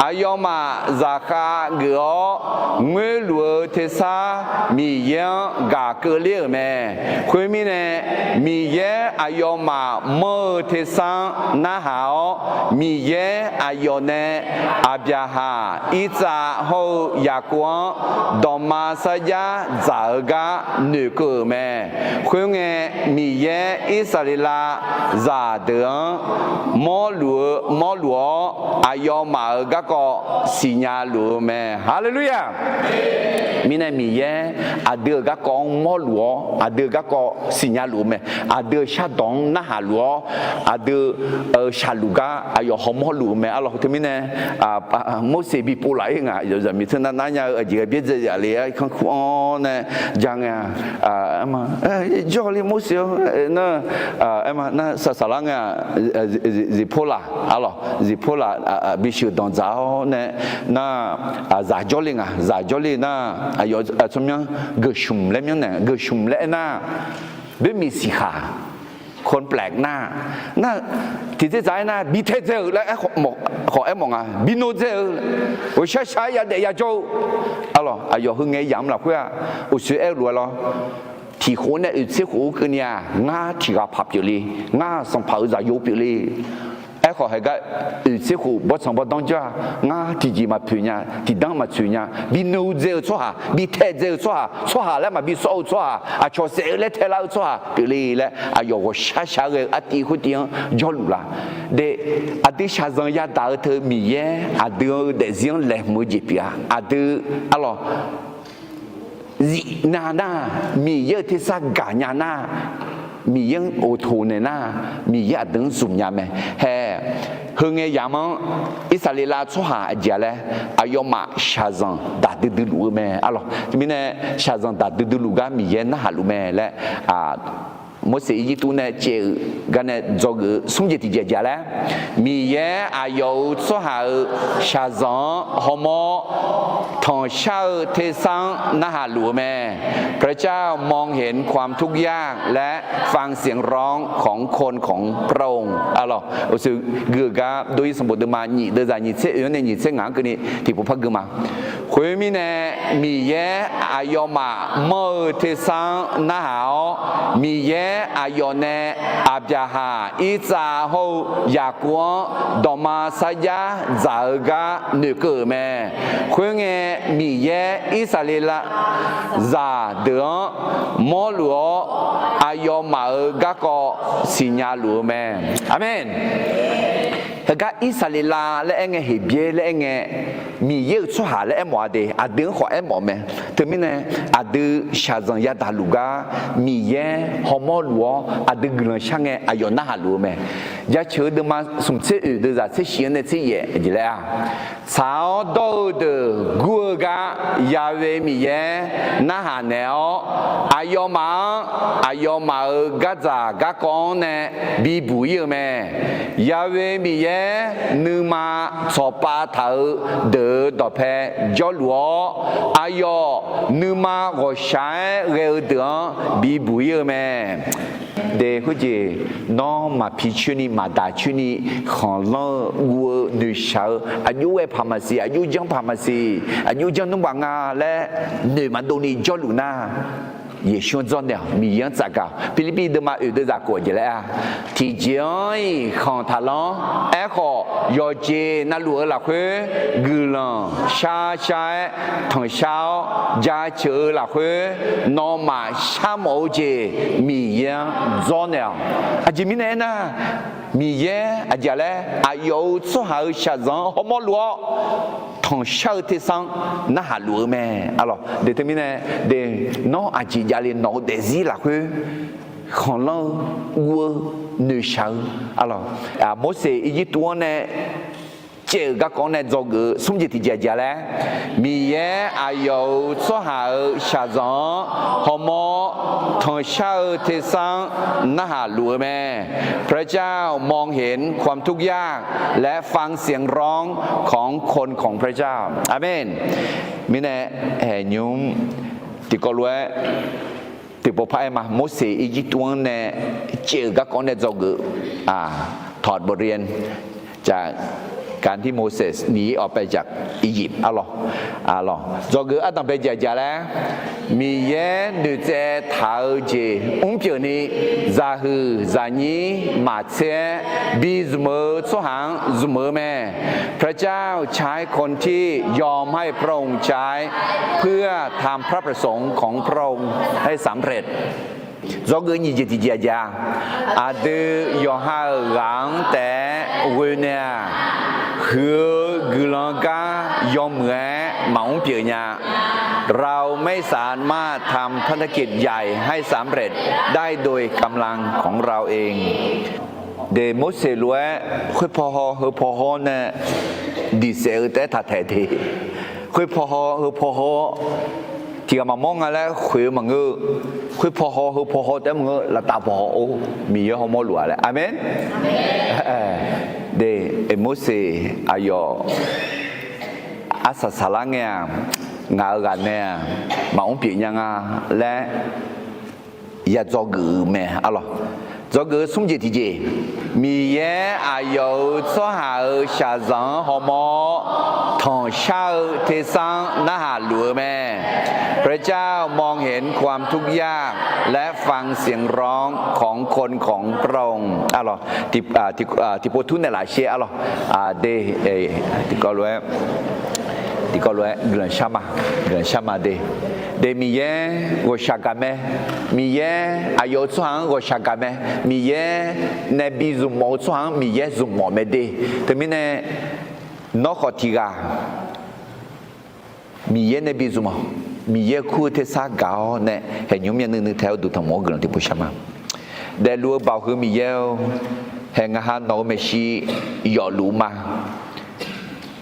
Aqyawfmaf zaqkhav geuf-awr ngoerluf-eu tersar Miqyaer-anr gaq keuvler-euq mae. Khoermirnae, Miqyaer aqyawfmaf manr-eu tersar-anr narhaq-awr, Miqyaer aqyawf nae Aqbyaqhaq, Irtsav hawr-eu Yaqkov-anr dawqma sarjax dzaq-eu gar noeqkeuv-euq mae. Khoerngae, Miqyaer Irsaqleqlav zaqdeuq-anr mawrluf-eu, mawrluf-awr, aqyawfmaf-euq garkawv siqnya luf-eu mae. Haleluya! Mirnae Miqyaer aqdui-euq garkawv-anr mawrluf-awr, aqdui-euq garkawv siqnya luf-eu mae. Aqdui-euq shardawq-anr narhaq luf-awr, aqdui-euq shaqluf gar aqyawf hawmawr luf-eu mae. Arlawq, teumirnae Morseq bi pov laf-ir nga, zaqmiq teunar nar nya-eu aqjeq ghae byaerdzae zaf le-aer kanrkur-anr nae ja ngae-a, jawrle Morseq-anr nar, aer ma nar saqsaqlar ngae-a, Ziqporlaq, arlawq, Ziqporlaq bisheuq danqdzaq-awr nae nar, zaq jawrle nga, zaq jawrle nar, aqyawf tsawrmyanr Geqshumq laer myanrnaeq, Geqshumq laer aernar, boermiq siqkhaq, complex nar, nar, tiqdzer dzaq-aer nar bi taedzae-euq laer khawf aermawf nga, bi nodzae-eu, ghawqshar shar-aer yadaef yajawr-eu, arlawq, aqyawf heungae yamq lafkhoer-aq, uqshoe aer-eu lof-aer lawr, tiq khof nae oeq tser khof-eu keuvni-aq, ngar tiq ghaq paq pyeufle, ngar sanqpaq-euq zaqyo pyeufle. Aerkhawf haegar oeq tser khof bawrtsanq bawrdanr jawr-aq, ngar tiqjeq maqpoeq nya, tiqdanr maqtsoeq nya, bi nodzae-eu tsawrhaq, bi taedzae-eu tsawrhaq, tsawrhaq laer maqbi sawr-eu tsawrhaq, aqcawq saef-eu laer taelar-eu tsawrhaq pyeufle laer, aqyawf ghawqshar shar ghae-eu artiv khoertiv-anr jawrluf la. De, aqdui shaqzanq yadaq-eu teu Miqyaer aqdui-euq daefzir-anr laeqhmq-eu jeq pyeuf-a. Aqdui, arlawq, zifnav nar, Miqyaer-euq tersar gaqnya nar, Miqyaer-anr ghoftoq naeq nar, Miqyaer aqdui-anr zmqnya mae. Hae, heungae yamq-anr Irsaqleqlav tsawrhaq aqjeq-a laer, aqyawfmaf shaqzanq daq duidui luf-eu mae. Arlawq, teumirnae shaqzanq daq duidui luf gar Miqyaer narhaq luf mae laer, Morseq Irjirtuv nae caev-euq garnae dzawgeuf-eu smr jeq tiqjeq aqjeq-a laer, Miqyaer aqyawf-euq tsawrhaq-euq shaqzanq-anr hawmawr tanqshar-eu tersar-anr narhaq luf-eu mae. พระเจ้ามองเห็นความทุกข์ยาก และฟังเสียงร้องของคนของพระองค์ Arlawq, uqshoe gui-eu gar dov-ir sanqbof deuvma nyiq deuvzaq nyiq tser oeq-anr nae nyiq tser ngaq-anr keuvni tiqpov par gui ma. Khoermirnae, Miqyaer aqyawfmaf manr-eu tersar-anr narhaq-awr, Miqyaer aqyawf nae Aqbyaqhaq, Irtsav hawr-eu Yaqkov-anr dawqma sarjax dzaq-eu gar noeqkeuv-euq mae. Khoerngae, Miqyaer Irsaqleqlav zaqdeuq-anr mawrluf-awr, aqyawfmaf-euq garkawv siqnya luf-eu mae. Aqmeq. Heugar Irsaqleqlav laer aerngae, Heqbyaer laer aerngae, Miqyaer-euq tsawrhaq laer aermawf-a de, aqdui-anr khawf aermawf mae. Teumirnae, aqdui shaqzanq yadaq luf gar Miqyaer hawmawr luf-awr, aqdui guiqlanq shar ngae aqyawf narhaq luf-eu mae. Jaceuq-eu deuvma smq tser oeq deuvzaq tser shif-anr nae tser yaef jeq laer-a, tsaq-awr dawr-eu deuq gur-eu gar Ya'we Miqyaer narhaq naeq-awr, aqyawfmaf-anr aqyawfmaf-euq gardzaq garkawv-anr nae bibuq-ir-eu mae. Ya'we Miqyaer nuima tsawqpav taq-eu deuq-euq dawqpae jawrluf-awr, aqyawf nuima ghawqshaq-aer ghae-eu deuq-anr bibuq-ir-eu mae. De khoerjeq, nawr maqpi coerni maqdaq coerni khanqlanr-eu guv-eu noeqshaq-eu aqjox ghae paq maqsiq, aqjox janr paq maqsiq, aqjox janr nmr baf nga laer noeq maqdov ni jawrluf nar, Yeqsur-anr dzawrnaeq-awq, Miqyaer-anr tsafgaq-awq. Pirlirpiv deuvma oeq deuvzaq khof-aq jeq laer-a, tiqjeq-anr-iq khanq taqlanr. Aerkhawf, yawqjeq navluf-eu lafkhoer guiqlanq shar shar-aer tanqshar-awr, jaceuq-eu lafkhoer nawmaf sharmawf-eu jeq Miqyaer-anr dzawrnaeq-awq. Aqjeq mirnae aernar, Miqyaer aqjeq laer aqyawf-euq tsawrhaq-euq shaqzanq-anr hawmawr luf-awr, tanqshar-eu tersar-anr narhaq luf-eu mae. Aqlawq, de teumirnae, de, nawr aqjeq javle nawq-eu daefzir lafkhoer khanqlanr-eu, guv-eu, noeqshaq-eu, aqlawq, Morseq Irjirtuv-anr nae caev-euq garkawv-anr nae dzawgeuf-eu smr jeq tiqjeq aqjeq laer, Miqyaer aqyawf-euq tsawrhaq-euq shaqzanq-anr hawmawr tanqshar-eu tersar-anr narhaq luf-eu mae. พระเจ้ามองเห็นความทุกข์ยากและฟังเสียงร้องของคนของพระเจ้า อาเมน Mirnae, haeqnymr tiqkawv lof-aer tiqpov par-aer ma. Morseq Irjirtuv-anr nae caev-euq garkawv-anr nae dzawgeuf-eu, ถอดบทเรียนจากการที่โมเสสหนีออกไปจากอียิปต์ Aqlawq, aqlawq, dzawgeuf-eu ardanq bae jaqjaq laer, Miqyaer noeqtsaev taq-eu jeq mrpyeuf ni, zaqhuiq zaqnyir maqtser-aer bi zmq-eu tsawrhaq-anr zmq-eu mae. พระเจ้าใช้คนที่ยอมให้พระองค์ใช้ เพื่อทำพระประสงค์ของพระองค์ให้สำเร็จ Dzawgeuf nyiq jeq tiqjeq aqjeq-a, aqdui yawqha-euq ghaq-anr taef-aer ghoe nae-aq, huiq-eu guiqlanq gar yawmuiq-aer maqmr pyeuf nya. เราไม่สามารถทำภารกิจใหญ่ให้สำเร็จได้โดยกำลังของเราเอง De Morseq lof-aer khoer paw haw heu paw haw-awr nae diqsaef-eu taef-aer taq taeq de. Khoer paw haw heu paw haw-awr tiqghaq maqmawr nga laer khoeq-eu maqngeur-eu. Khoer paw haw heu paw haw taef-aer maqngeur, laftav paw haw-or, Miqyaer hawmawr luf-a laer. Aqmeq. De, Morseq aqyawf arsaq saqlar ngae-aq, ngaq-euq ghaq nae-aq, maqmr pyeuf nya nga laer ya dzawgeuf-eu mae. Aqlawq, dzawgeuf-eu smr jeq tiqjeq, Miqyaer aqyawf-euq tsawrhaq-euq shaqzanq-anr hawmawr-awr, tanqshar-eu tersar-anr narhaq luf-eu mae. พระเจ้ามองเห็นความทุกข์ยากและฟังเสียงร้องของคนของพระองค์ Aqlawq, tiqpov tur naeqlaf sher. Aqlawq, de, tiqkawv lof-aer tiqkawv lof-aer guiqlanq shar ma, guiqlanq shar ma de. De Miqyaer ghawqshaq gaq mae. Miqyaer aqyawf-euq tsawrhaq-anr ghawqshaq gaq mae. Miqyaer nae bi zmq mawf-eu tsawrhaq-anr Miqyaer zmq mawf mae de. Teumirnae nawr khawf tiqghaq Miqyaer nae bi zmq mawf, Miqyaer kur-eu tersar gaq-awr nae haeqnymr myavnuiv nuiv tae-awr duq tanq mawf-awr guiqlanq tiqpov shar ma. Daefluf-eu baoq heu Miqyaer-or, haeq ngaq ha nawq-euq maeqshi yawfluf ma.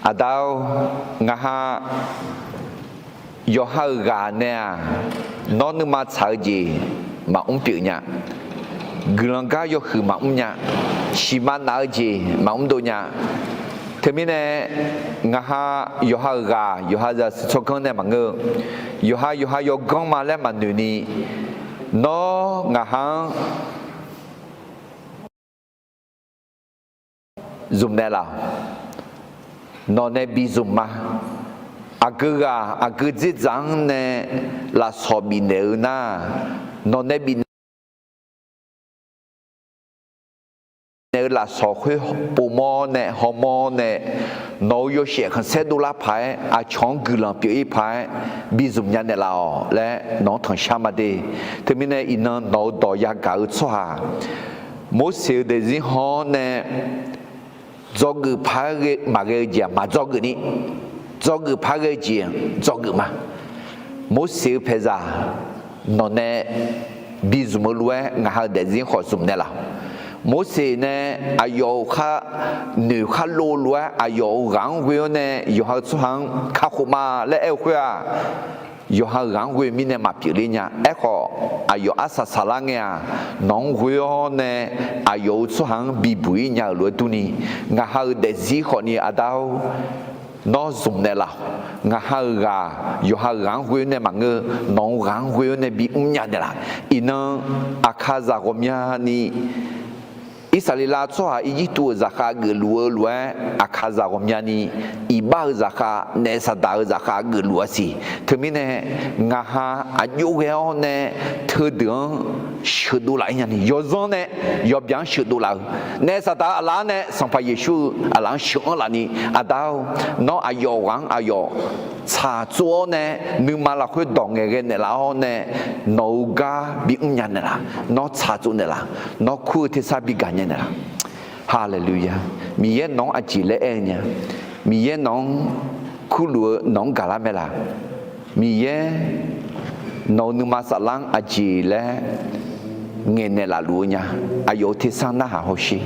Aqda-or, ngaq ha yawqha-euq ghaq nae-aq, nawr nuima tsaq-eu jeq maqmr pyeuf nya. Guiqlanq gar yawhuiq maqmr nya. Siqma naf-eu jeq maqmr dov nya. Teumirnae ngaq ha yawqha-euq ghaq, yawqha zaqsiq tsawrganr nae maqngeur-eu, yawqha yawqha yawganr ma laer maqnoeqni, nawr ngaq ha-anr zmq naeqlaf-awq. Nawq nae bi zmq ma. Aqgeu ghaq aqgeu dzerdzaq-anr nae lafsawq bifnaeq-eu nar, nawq nae bifnaeq naeq-eu lafsawq khoer povmawr nae hawmawr nae, nawq-euq yawshaef khanqsaer dovlar paq-aer aqcawq-anr guiqlanq pyeuf-ir paq-aer bi zmq nya naeqlaf-awq laer nawq-anr tanqshar ma de. Teumirnae iqnan nawq-euq dawq yagaq-eu tsawrhaq Morseq-euq daefzir haw-awr nae dzawgeuf paq-aer maqghae-eu jeq-aq maqdzawgeuf ni, dzawgeuf paq-aer ghae-eu jeq dzawgeuf ma. Morseq-euq paeqzaq nawq nae bi zmq-eu lof-aer ngaq ha-euq daefzir khawf zmq naeqlaf-awq. Morseq nae aqyawf-euq khar noeq khar lov lof-aer aqyawf-euq ghaq-anr ghoe-awr nae yawqha-euq tsawrhaq-anr kakhof ma laer aer-eu khoer-aq, yawqha-euq ghaq-anr ghoe mirnae maqpyeuf ler nya. Aerkhawf, aqyawf arsaq saqlar ngae-aq, nawq-anr ghoe-awr nae aqyawf-euq tsawrhaq-anr bibuq-ir nya-euq lof-aer durni, ngaq ha-euq daefzir khawfni aqda-or, nawr zmq naeqlaf-awq. Ngaq ha-euq ghaq yawqha-euq ghaq-anr ghoe-awr nae maqngeur, nawq-euq ghaq-anr ghoe-awr nae bimr nya naeqlaf. Iqnan aqkaqzaq ghawqmyani Irsaqleqlav tsawrhaq Irjirtuv-euq zaqkhav geufluf-eu lof-aer, aqkaqzaq ghawqmyani iqbax-euq zaqkhav, naef Saqdaq-euq zaqkhav geufluf-a siq. Teumirnae, ngaqha aqjox ghae-awr nae teudeuq-anr sheuqdov laf-ir nyani, yawzanr nae yawbyav-anr sheuqdov laf-eu, naef Saqdaq-euq aqlaf-anr nae Sanqpaq Yeqsur-euq aqlaf-anr sheuq-anr lafni, Aqda-or, nawr aqyawf ghaq-anr aqyawf tsaqtsov-awr nae, nuima lafkhoer dawq ngaeqghae naeqlaf-awr nae, nawq-euq gar bimr nya naeqlaf, nawr tsaqtsov naeqlaf, nawr kur-eu tersar bigaq nya naeqlaf. Haleluya! Miqyaer nawq-anr aqjeq laer aer-eu nya? Miqyaer nawq-anr kurluf-eu nawq-anr gaqlar mae laq? Miqyaer nawq-euq nuima saflar-anr aqjeq laer ngaeqnaeq laf luf-eu nya? Aqyawf-euq tersar narhaq hawsher.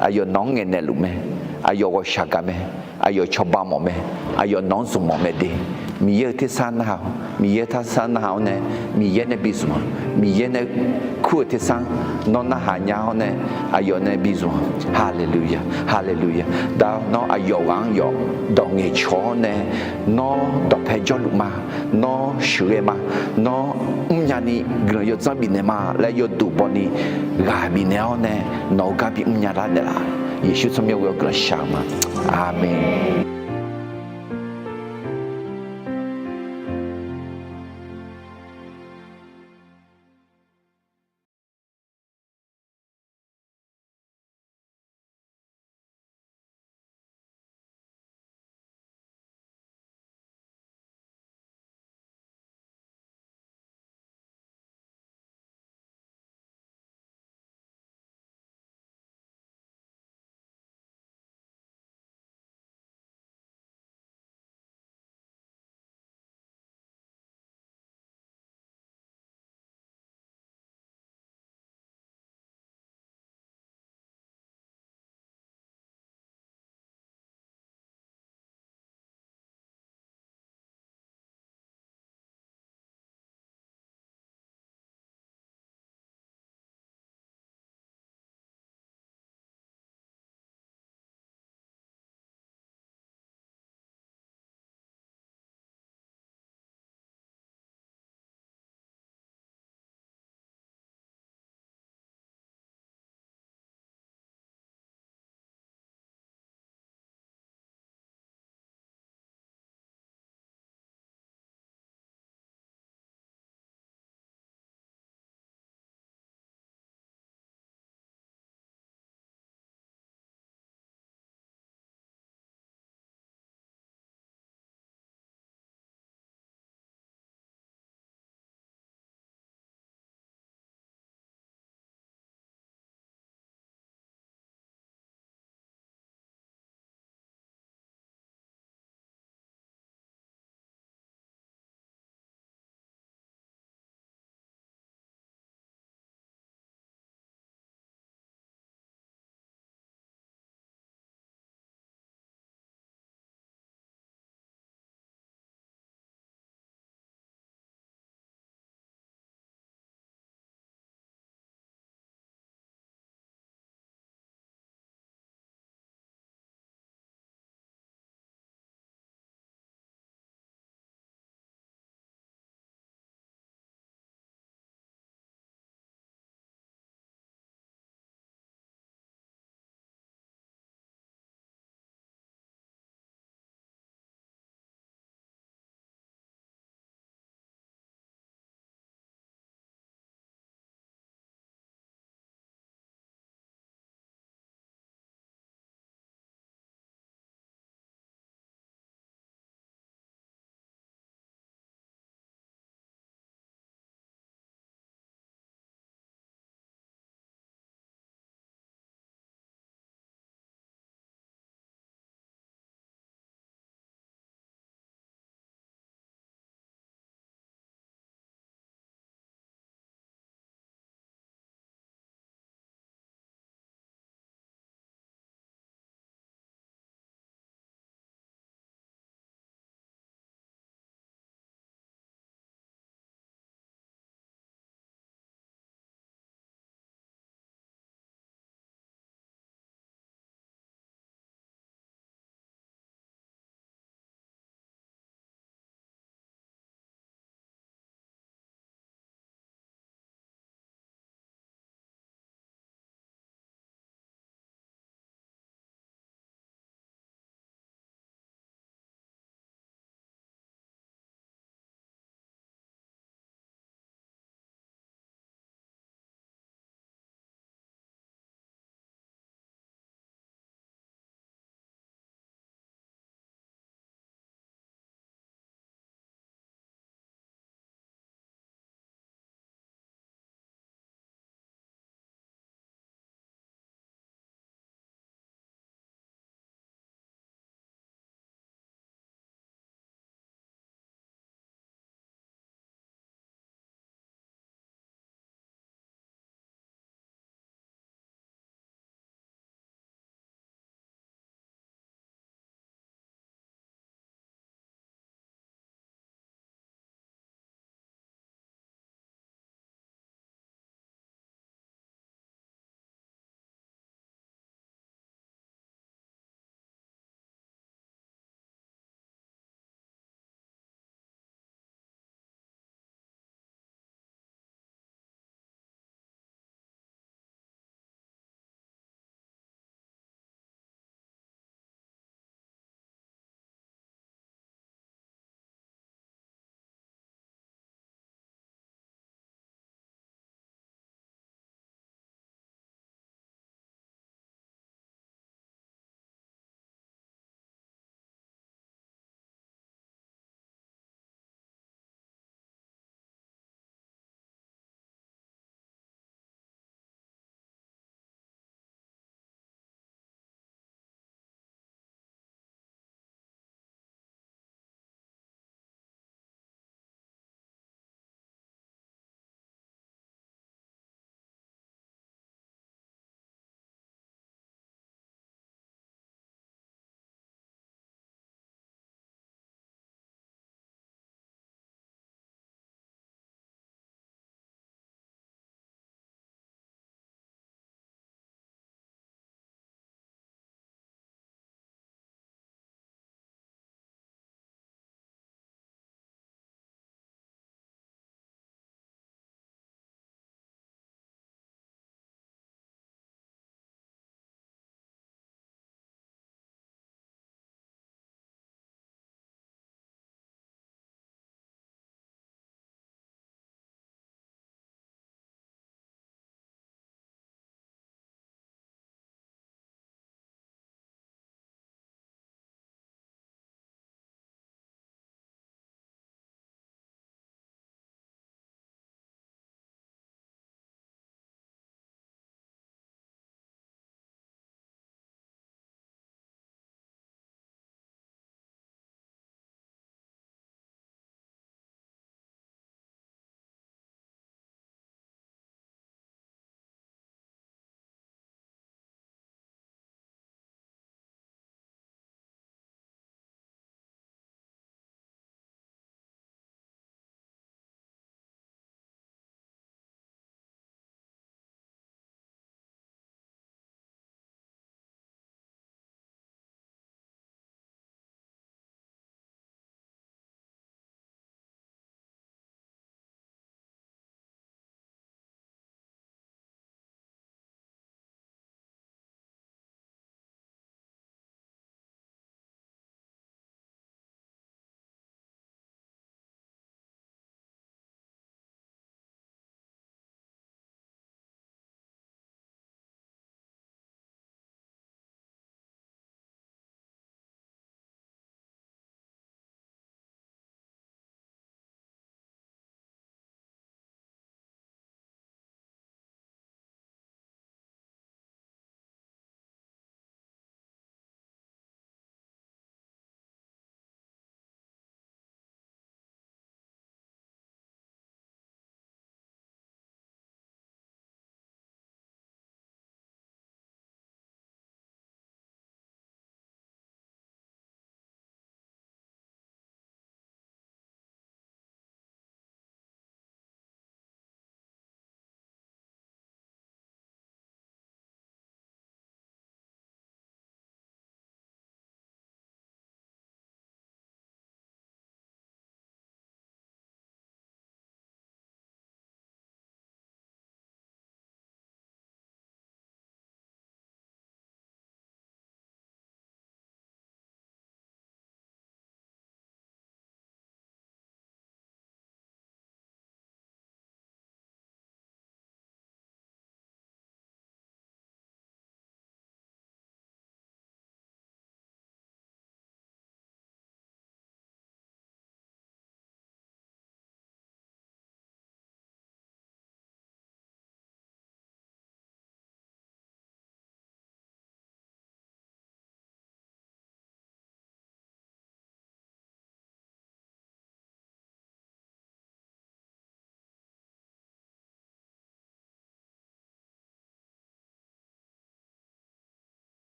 Aqyawf nawq-anr ngaeqnaeq luf mae. Aqyawf ghawqshaq gaq mae. Aqyawf cawba mawf mae. Aqyawf nawq-anr zmq mawf mae de. Miqyaer-euq tersar narhaq-awq. Miqyaer-euq tersar narhaq-awr nae, Miqyaer nae bizmq-a. Miqyaer nae kur-euq tersar-anr nawr narhaq nya-awr nae, aqyawf nae bizmq-a. Haleluya, haleluya. Da nawr aqyawf ghaq-anr yawf dawq ngaeqcawq-awr nae, nawr dawqpae jawrluf ma, nawr sheuqghae ma, nawr mrnya ni guiqlanq yawdzanr bifnaeq ma laer yawduq bawni ghaq bifnaeq-awr nae, nawq-euq gar bimr nya lar naeqlaf. Yeqsur tsawrmyanr ghoe-awr guiqlanq shaq-eu ma. Aqmeq.